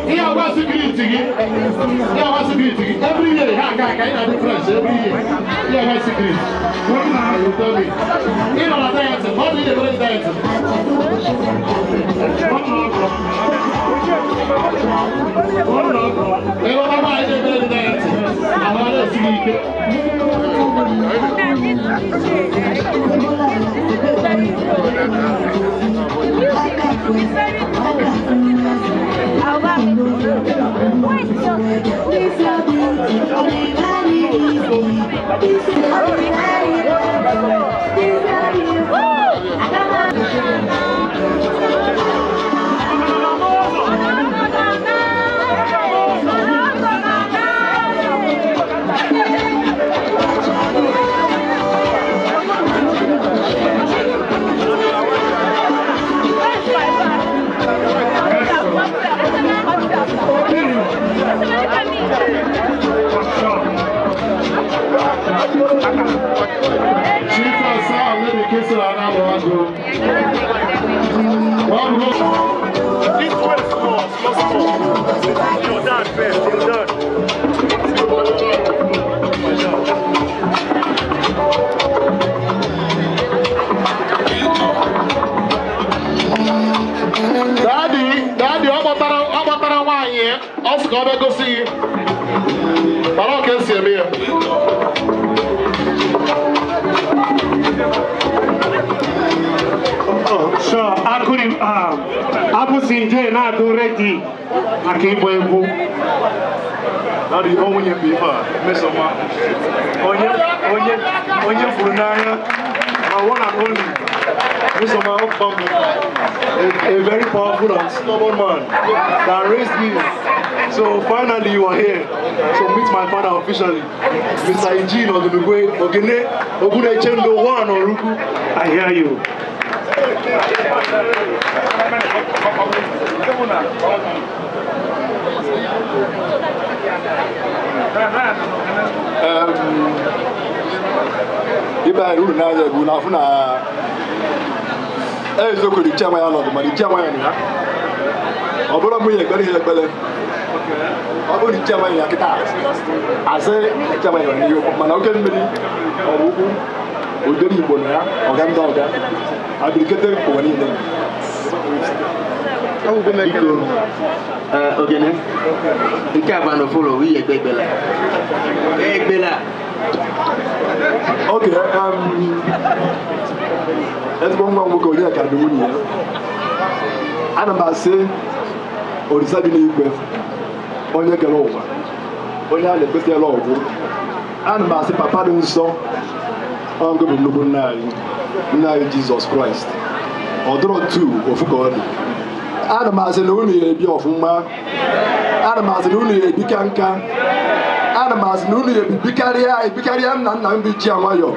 F: Ihe agwa security gị, ihe agwa security gị, every year ha aga aka ị na-adị fresh every year. Ihe agwa security. You tell me. Ị nọ na diet, ọ dị na-emere diet. Ị nọ na nwaanyị na-emere diet, ahụ a na-esi gị ike. Chief Asa Lady Kisra Anabago.
J: This way small, small, small. You're done first, you're done.
F: Daddy, daddy, ọ kpọtara nwaanyị ya, ọ sị ka ọ bịa gosi gị. Mara ọ ka esi eme ya.
D: So, akụri abụsị nje na-adụ redi maka ịgba egwu.
J: Daddy, ọ nwunye bụ ife a, Mmesoma. Onye, onye, onye furu n'anya, my one and only. Mmesoma Okpambu, a very powerful and stubborn man that raised me So finally you are here. So meet my father officially, Mr. Eugene Ogunugwe Ogene Ogunechendo one Oruku.
D: I hear you.
B: Ibe anyị uru n'anya bụ na afụ na eziokwu dị iche ya nọdụ mana iche ya na ya ọ bụrụ mụ ya ekpere ihe ekpere ọ bụrụ iche ya kịta asị iche ya nọ n'ihe okwu mana oke mmiri ọ bụ ukwu ụdịrị Igbo na ya ọga ndị ọga abirikete ụwa niile.
C: Biko, Ogene, nke a bụ anọfolo iyi ekpe ekpele. Ekpele.
B: Oge ezigbo nwa nwoke onye ka dị nwunye ya ana m asị Olisa bi n'igwe onye kere ụwa onye a na-ekpesịala ọgwụ ana m asị papa dị nsọ ọngụ bụ nnukwu nna anyị Jizọs Kraịst ọ dụrọ tu ofu ka ọ dị ana m asị na unu ya ebi ọfụma ana m asị na unu ya ebi ka nka ana m asị na unu ya ebikarịa ebikarịa nna nna m bụ ji nwayọ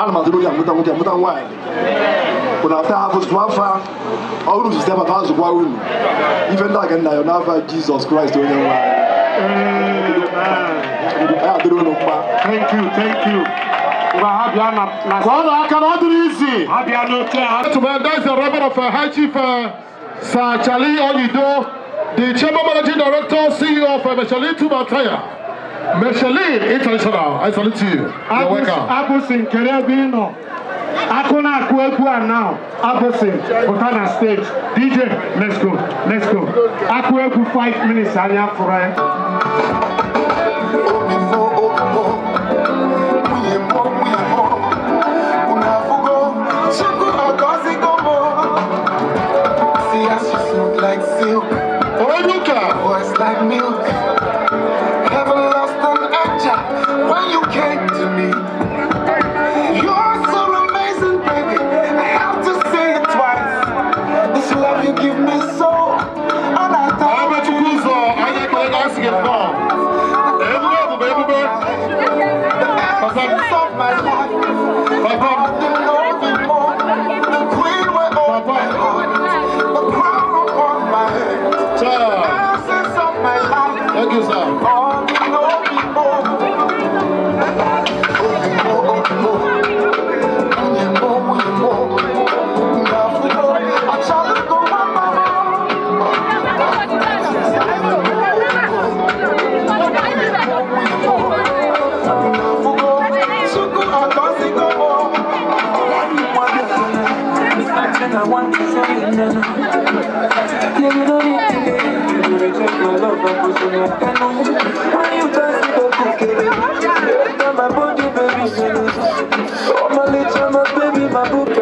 B: ana m asị na unu ya amụta nwoke amụta nwaanyị unu ata afụ zụọ afa ọrụ zụta papa azụkwa unu ife ndị aga nna ya n'afa Jizọs Kraịst onye nwe anyị ya adịrị unu mma.
D: Thank you, thank you. Ngwa ha bịa na na
F: Kụọ aka na ọ dịrị izi.
D: Ha bịa n'oche ha.
F: Gentlemen, that is the Reverend of High Chief Sir Charlie Oyido, the Chairman Managing Director, CEO of Michelin Tubataya, Michelin International. I salute you. You're welcome.
D: Abụsị nkere ebe ị nọ. Akụ na-akụ egwu a now. Abụsị pụta na stage. DJ, let's go, let's go. Akụ egwu 5 minutes anya fụrụ ya.
G: Like silk, voice like milk. Heaven lost an angel when you came to me. You're so amazing, baby. I have to say it twice. This love you give me so, and I thought. The essence of my life. Nothing loving more. The queen will open my heart. The crown upon my head. The essence of my life.
F: Thank you, sir.
G: All the loving more.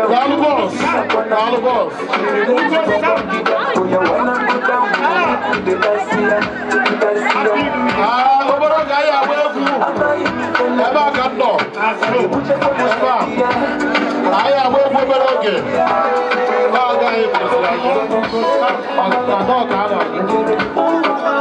F: Daalụ boss. Daalụ boss. Ah, obere oge anyị agba egwu ebe a ka m nọ ebe a anyị agba egwu obere oge na-aga anyị kwụsịrị anyị ọdọ ka a na-agụ.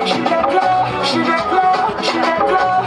G: She dey glow, she dey glow, she dey glow.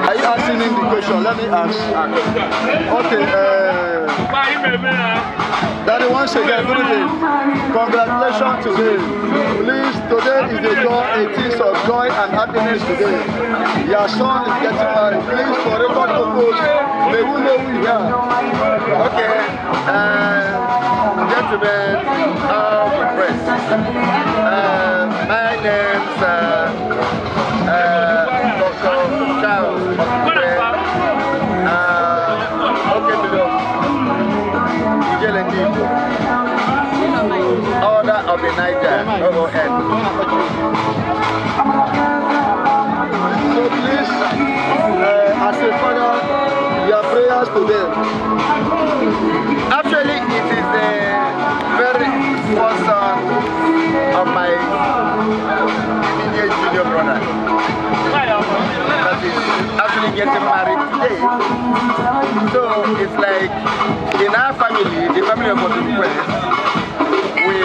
B: Are you asking him the question? Let me ask. Okay. Daddy, once again, good evening. Congratulations today. Please, today is the joy, a feast of joy and happiness today. Your son is getting married. Please, for record purpose, may we know who you are.
C: Okay. Gentlemen of the press, my name's Dr. Charles Okemilo, Order of the Niger, OON.
B: So please, as a father, your prayers today.
C: Actually, it is the very first son of my immediate junior brother that is actually getting married today. So it's like in our family, the family of Otunque, we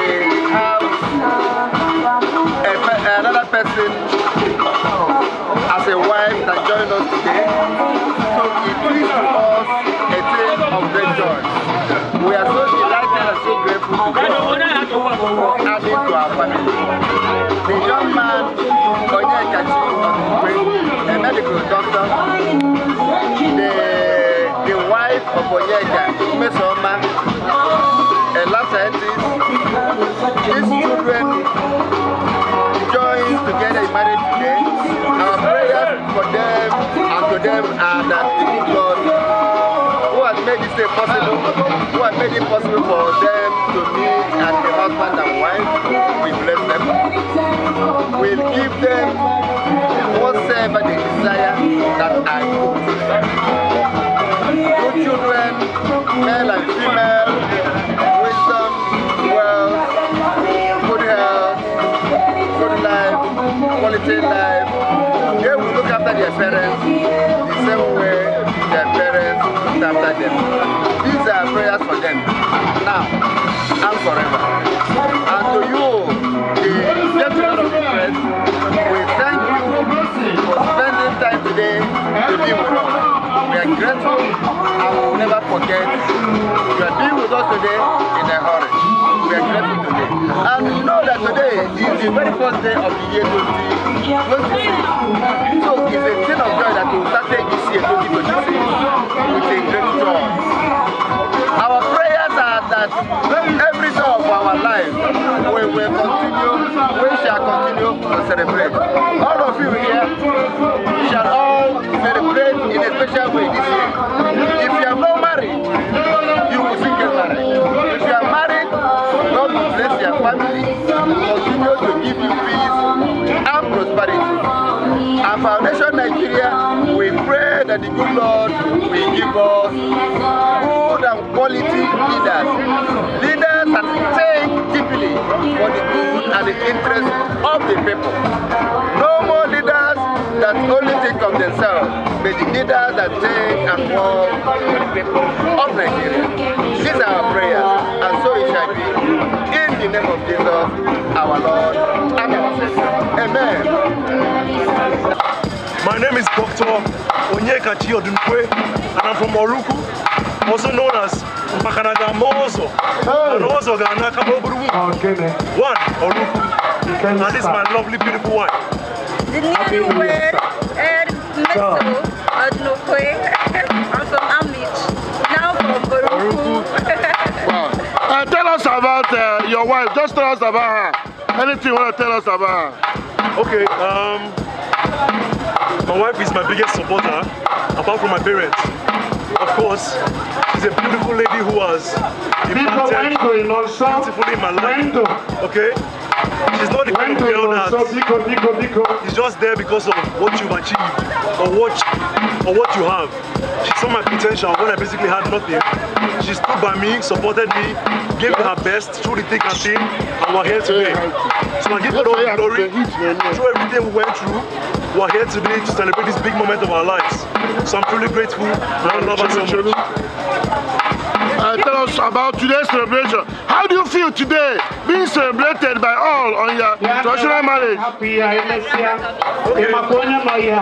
C: have another person as a wife that joined us today. So it is to us a thing of great joy. We are so delighted and so grateful to God for adding to our family. The young man, Onyekachi Otunque, a medical doctor, the wife of Onyeka, Mmesoma, a lab scientist, these children joined together in marriage today. Our prayers for them and to them are that the good God who has made this day possible, who has made it possible for them to meet as a husband and wife, we bless them. We'll give them whatsoever they desire that are good. Good children, male and female, wisdom, wealth, good health, good life, quality life. They will look after their parents the same way their parents after them. These are prayers for them now and forever. And to you, the gentlemen of the press, we thank you for spending time today to be with us. We are grateful and we will never forget you are being with us today in a hurry. We are grateful today. And you know that today is the very first day of the year 2026. So it's a thing of joy that we started this year 2026 with a great joy. Our prayers are that every day of our life we will continue, we shall continue to celebrate. All of you here shall all celebrate in a special way this year. If you are not married, you will soon get married. If you are married, God will bless your family, continue to give you peace and prosperity. And Foundation Nigeria, we pray that the good Lord will give us good and quality leaders. Leaders that think deeply for the good and the interest of the people. No more leaders that only think of themselves, but the leaders that think and work for the people of Nigeria. These are our prayers, and so it shall be. In the name of Jesus, our Lord and our Savior. Amen.
J: My name is Dr. Onyekachi Odunkwe, and I'm from Oruku, also known as Mpakanaga Mozo. And also Ganaka Oburumu. One, Oruku. And this is my lovely, beautiful wife.
K: The newlywed Ed Meso Odunukwe. I'm from Amich, now from Oruku.
L: Wow. Tell us about your wife. Just tell us about her. Anything you want to tell us about her?
J: Okay. My wife is my biggest supporter, apart from my parents. Of course, she's a beautiful lady who has impacted beautifully in my life. Okay? She's not the kind of girl that is just there because of what you've achieved or what you have. She saw my potential when I basically had nothing. She stood by me, supported me, gave me her best through the thick and thin, and we're here today. So I give God all the glory. Through everything we went through, we're here today to celebrate this big moment of our lives. So I'm truly grateful and I love her so much.
L: Tell us about today's celebration. How do you feel today being celebrated by all on your traditional marriage?
J: Okay.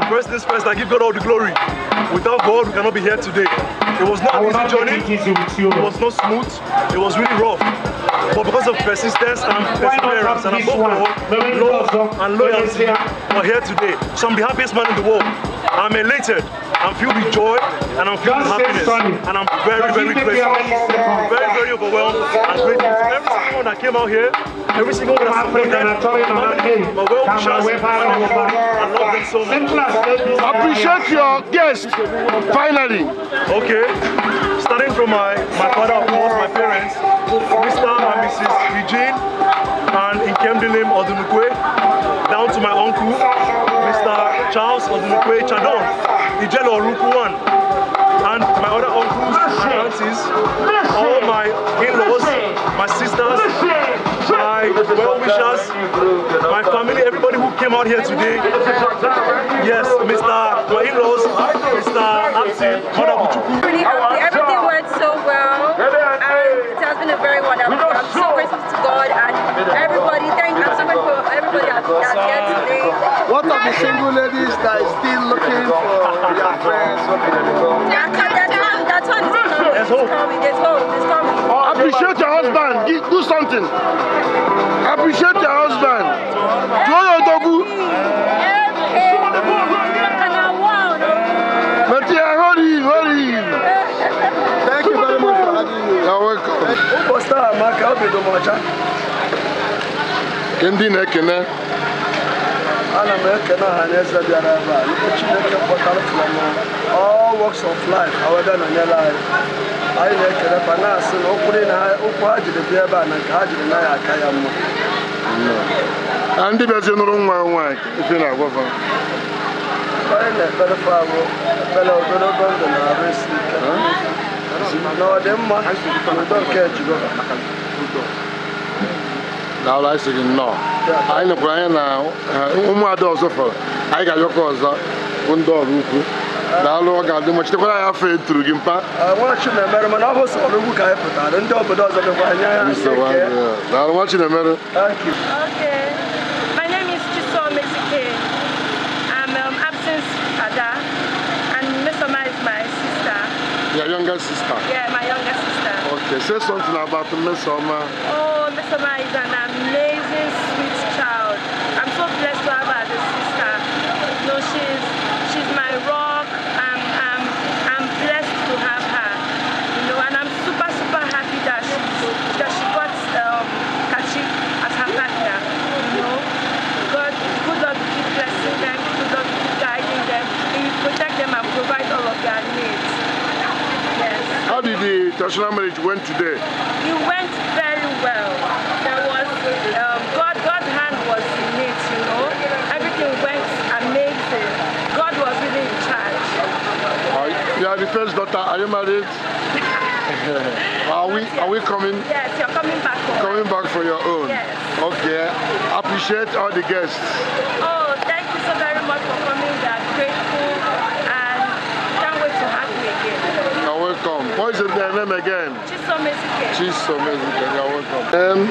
J: First things first, I give God all the glory. Without God, we cannot be here today. It was not an easy journey. It was not smooth. It was really rough. But because of persistence and perseverance and above all, love and loyalty, we're here today. So I'm the happiest man in the world. I'm elated. I'm filled with joy and I'm filled with happiness. And I'm very, very grateful. Very, very overwhelmed and grateful to every single one that came out here, every single one that supported my family, my well-wishers, and everybody. I love them so much.
L: Appreciate your guest, finally.
J: Okay. Starting from my father, of course, my parents, Mr. and Mrs. Eugene and Nkemdilim Odunukwe, down to my uncle, Mr. Charles Odunukwe Chadon, Ijelo Oruku one, and my other uncles and aunties, all my in-laws, my sisters, my well-wishers, my family, everybody who came out here today. Yes, my in-laws, Mr. Absi, Madabuchuku.
K: Really happy. Everything went so well, and it has been a very wonderful day. I'm so grateful to God and everybody. Thank you. I'm so grateful for everybody that's here today.
B: What of the single ladies that is still looking for their friends?
K: That one is coming. There's hope. There's hope. It's coming.
L: Appreciate your husband. Do something. Appreciate your husband.
B: Thank you very much for having me.
L: You're welcome. Ndị na-ekene
B: ana m ekene ọha na eze bịara ebe a ndị Chineke kpọtara from all walks of life awebe nọnyere anyị. Anyị na-ekelekwa na-asị na ụkwụ ha jiri bịa ebe a na nke ha jiri naghị aka ya mma.
L: Na ndị bịazi nụrụ nwa nwaanyị ife na-agwafa
B: anyị na-ekpere fa ahụ ekpere ogologo ndụ na arụ isi ike na ọdịmma na udo nke Jehova.
L: Daalụ, anyị sị gị nnọọ. Anyị nekwara anya na ụmụada ọzọ fọrọ anyị ga-ayọkọ ọzọ bụ ndị ọrụ ukwu. Daalụ, ọ ga-adị mma. Chetakwara ya afọ eturu gị mpa.
B: Nwa Chinemere, mana ọ bụ sọ Oraukwu ka anyị pụtara, ndị obodo ọzọ bịakwa anya ya.
L: Nsogbu adịghị. Daalụ, nwa Chinemere.
B: Thank you.
M: Okay. My name is Chisom Ezike. I'm absence father, and Mesoma is my sister.
L: Your younger sister?
M: Yeah, my younger sister.
L: Okay, say something about Mesoma.
M: Oh, Mesoma is an amazing, sweet child. I'm so blessed to have her as a sister. You know, she's my rock. I'm blessed to have her. You know, and I'm super, super happy that she got Kachi as her partner. You know, God, good Lord will keep blessing them. Good Lord will keep guiding them. He will protect them and provide all of their needs. Yes.
L: How did the traditional marriage went today?
M: It went very well. There was God's hand was in it, you know. Everything went amazing. God was really in charge.
L: You are the first daughter. Are you married? Are we coming?
M: Yes, you're coming back home.
L: Coming back for your own.
M: Yes.
L: Okay. Appreciate all the guests.
M: Oh, thank you so very much for coming. We are grateful and can't wait to have you again.
L: You're welcome. What is your name again?
M: Chisom Ezike.
L: Chisom Ezike. You're welcome.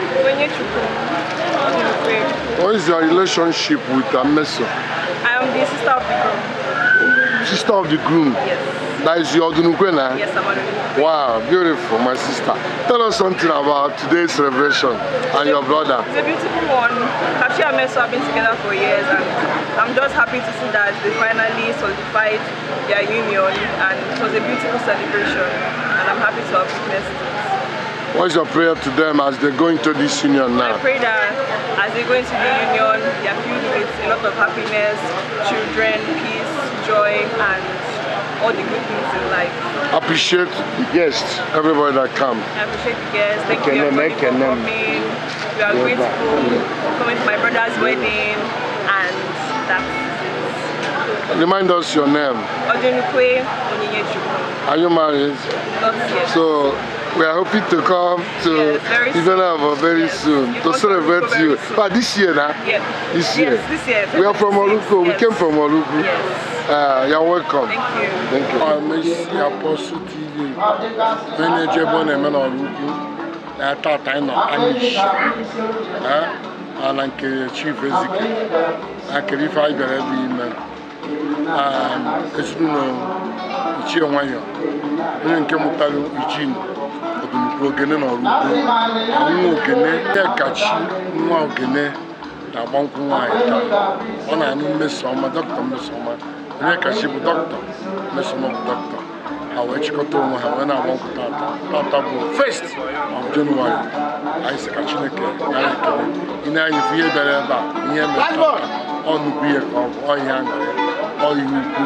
L: What is your relationship with Meso?
N: I am the sister of the groom.
L: Sister of the groom?
N: Yes.
L: That is your Odunukwe now?
N: Yes, I'm Odunukwe.
L: Wow, beautiful, my sister. Tell us something about today's celebration and your brother.
N: It's a beautiful one. Kachi and Meso have been together for years, and I'm just happy to see that they finally solidified their union, and it was a beautiful celebration, and I'm happy to have witnessed it.
L: What is your prayer to them as they go into this union now?
N: I pray that as they go into the union, they are filled with a lot of happiness, children, peace, joy, and all the good things in life.
L: Appreciate the guests, everybody that come.
N: I appreciate the guests. Thank you everybody for coming. We are grateful for coming to my brother's wedding, and that's it.
L: Remind us your name.
N: Odunukwe Onyinyechuku.
L: Are you married?
N: Not yet.
L: So we are hoping to come to Ibenabo very soon to celebrate you. But this year now?
N: Yeah.
L: This year.
N: Yes, this year.
L: We are from Oluko. We came from Oluko.
N: Yes.
L: You're welcome.
N: Thank you.
L: Thank you. I'm Apostle TV. Onye ebe ọ na-eme n'Oraukwu na-ata ata anyị nọ Amish na nke Chief Ezike na kere ife anyị bịara ebe ime ezinụlọ Ichie Nwayọ, onye nke mụtara Eugene Odunukwe Ogene na Oraukwu, nwa Ogene Kachi, nwa Ogene na-agba nkwụ nwaanyị taa. Ọ na-anụ Mmesoma, Dọkịta Mmesoma. Onye Kachi bụ dọkịta, Mmesoma bụ dọkịta. Ha wee chịkọta onwe ha wee na-agba nkwụ tata. Tata bụ 1st of January. Anyị sị ka Chineke nara ekele. Ị na-anya ife ihe bịara ebe a, ihe mere tata, ọ nnukwu ihe ka ọ bụ, ọ ihe aṅụrị, ọ ihe ukwu.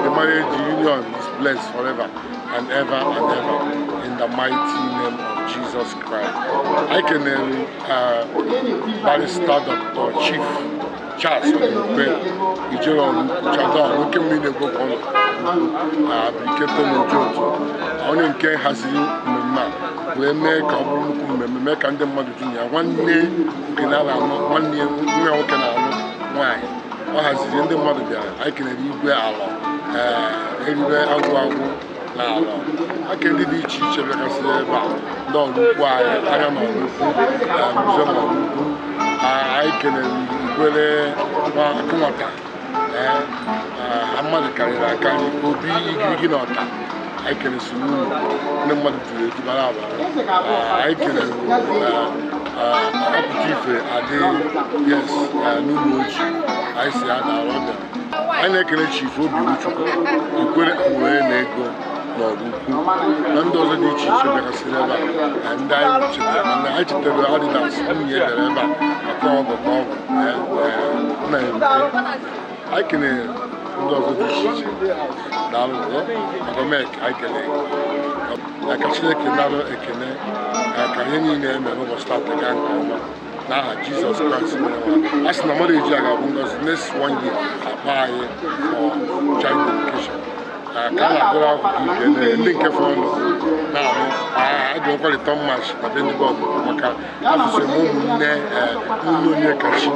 L: The marriage union is blessed forever and ever and ever in the mighty name of Jesus Christ. I can Barrister Dr. Chief Charles Odunukwe, Ijere Oraukwu, Chadon, oke mmiri na-egwekọ Abiriketo n'Ojoto, onye nke haziri mmemme a wee mee ka ọ bụrụ nnukwu mmemme, mee ka ndị mmadụ ju ya. Nwanne nke na-alụ nwanne nwa nwoke na-alụ nwaanyị, ọ haziri ndị mmadụ bịara. Anyị kelere igwe ala, eribe agwụ agwụ na ala aka ndị dị iche iche bịagasịrị ebe a, ndị Oraukwu anyị anya na Oraukwu museum Oraukwu. Anyị kelere Ikwere Akụnwata, mmadụ karịrị akarị, Obi Igirigi na Ọta. Anyị kelesiri unu, ndị mmadụ juru eju bara abara. Anyị kelere Ọpụta Ife adị, yes, n'ụlọ ochi anyị si ya na ọbịa. Anyị na-ekele Chief Obiruchukwu Ikwere wee na ego n'Oraukwu na ndị ọzọ dị iche iche bịagasịrị ebe a, ndị anyị chetara na anyị chetara Adidas nwunye bịara ebe a maka ọgọ ka ọ bụ nna ya. Anyị kelere ndị ọzọ dị iche iche. Daalụ Ọgọmek, anyị kelere na ka Chineke nara ekele ka ihe niile eme n'ụbọchị tata gaa nke ọma n'aha Jizọs Kraịst. Mere nwa a sị na mmadụ eji a ga-abụ ngọzi next one year akpa anyị for child education ka a na-agụrụ akwụkwọ ike ndị nke fọrọ na-alụ a ga-enwekwa return match na be ndị bọọlụ maka afụsị m ụmụnne nwunye onye Kachi,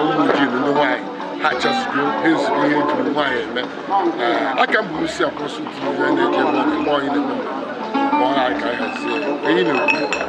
L: ụmụ Eugene ndị nwaanyị ha chasụcha. Ezugo ezugo ihe ejiri nwaanyị eme. Ee, aka m bụ isi akwụsị TV na-eje ebe ọ na-eme onye na-eme mmemme ma ọ na-aga hazie enyi na-ekwu.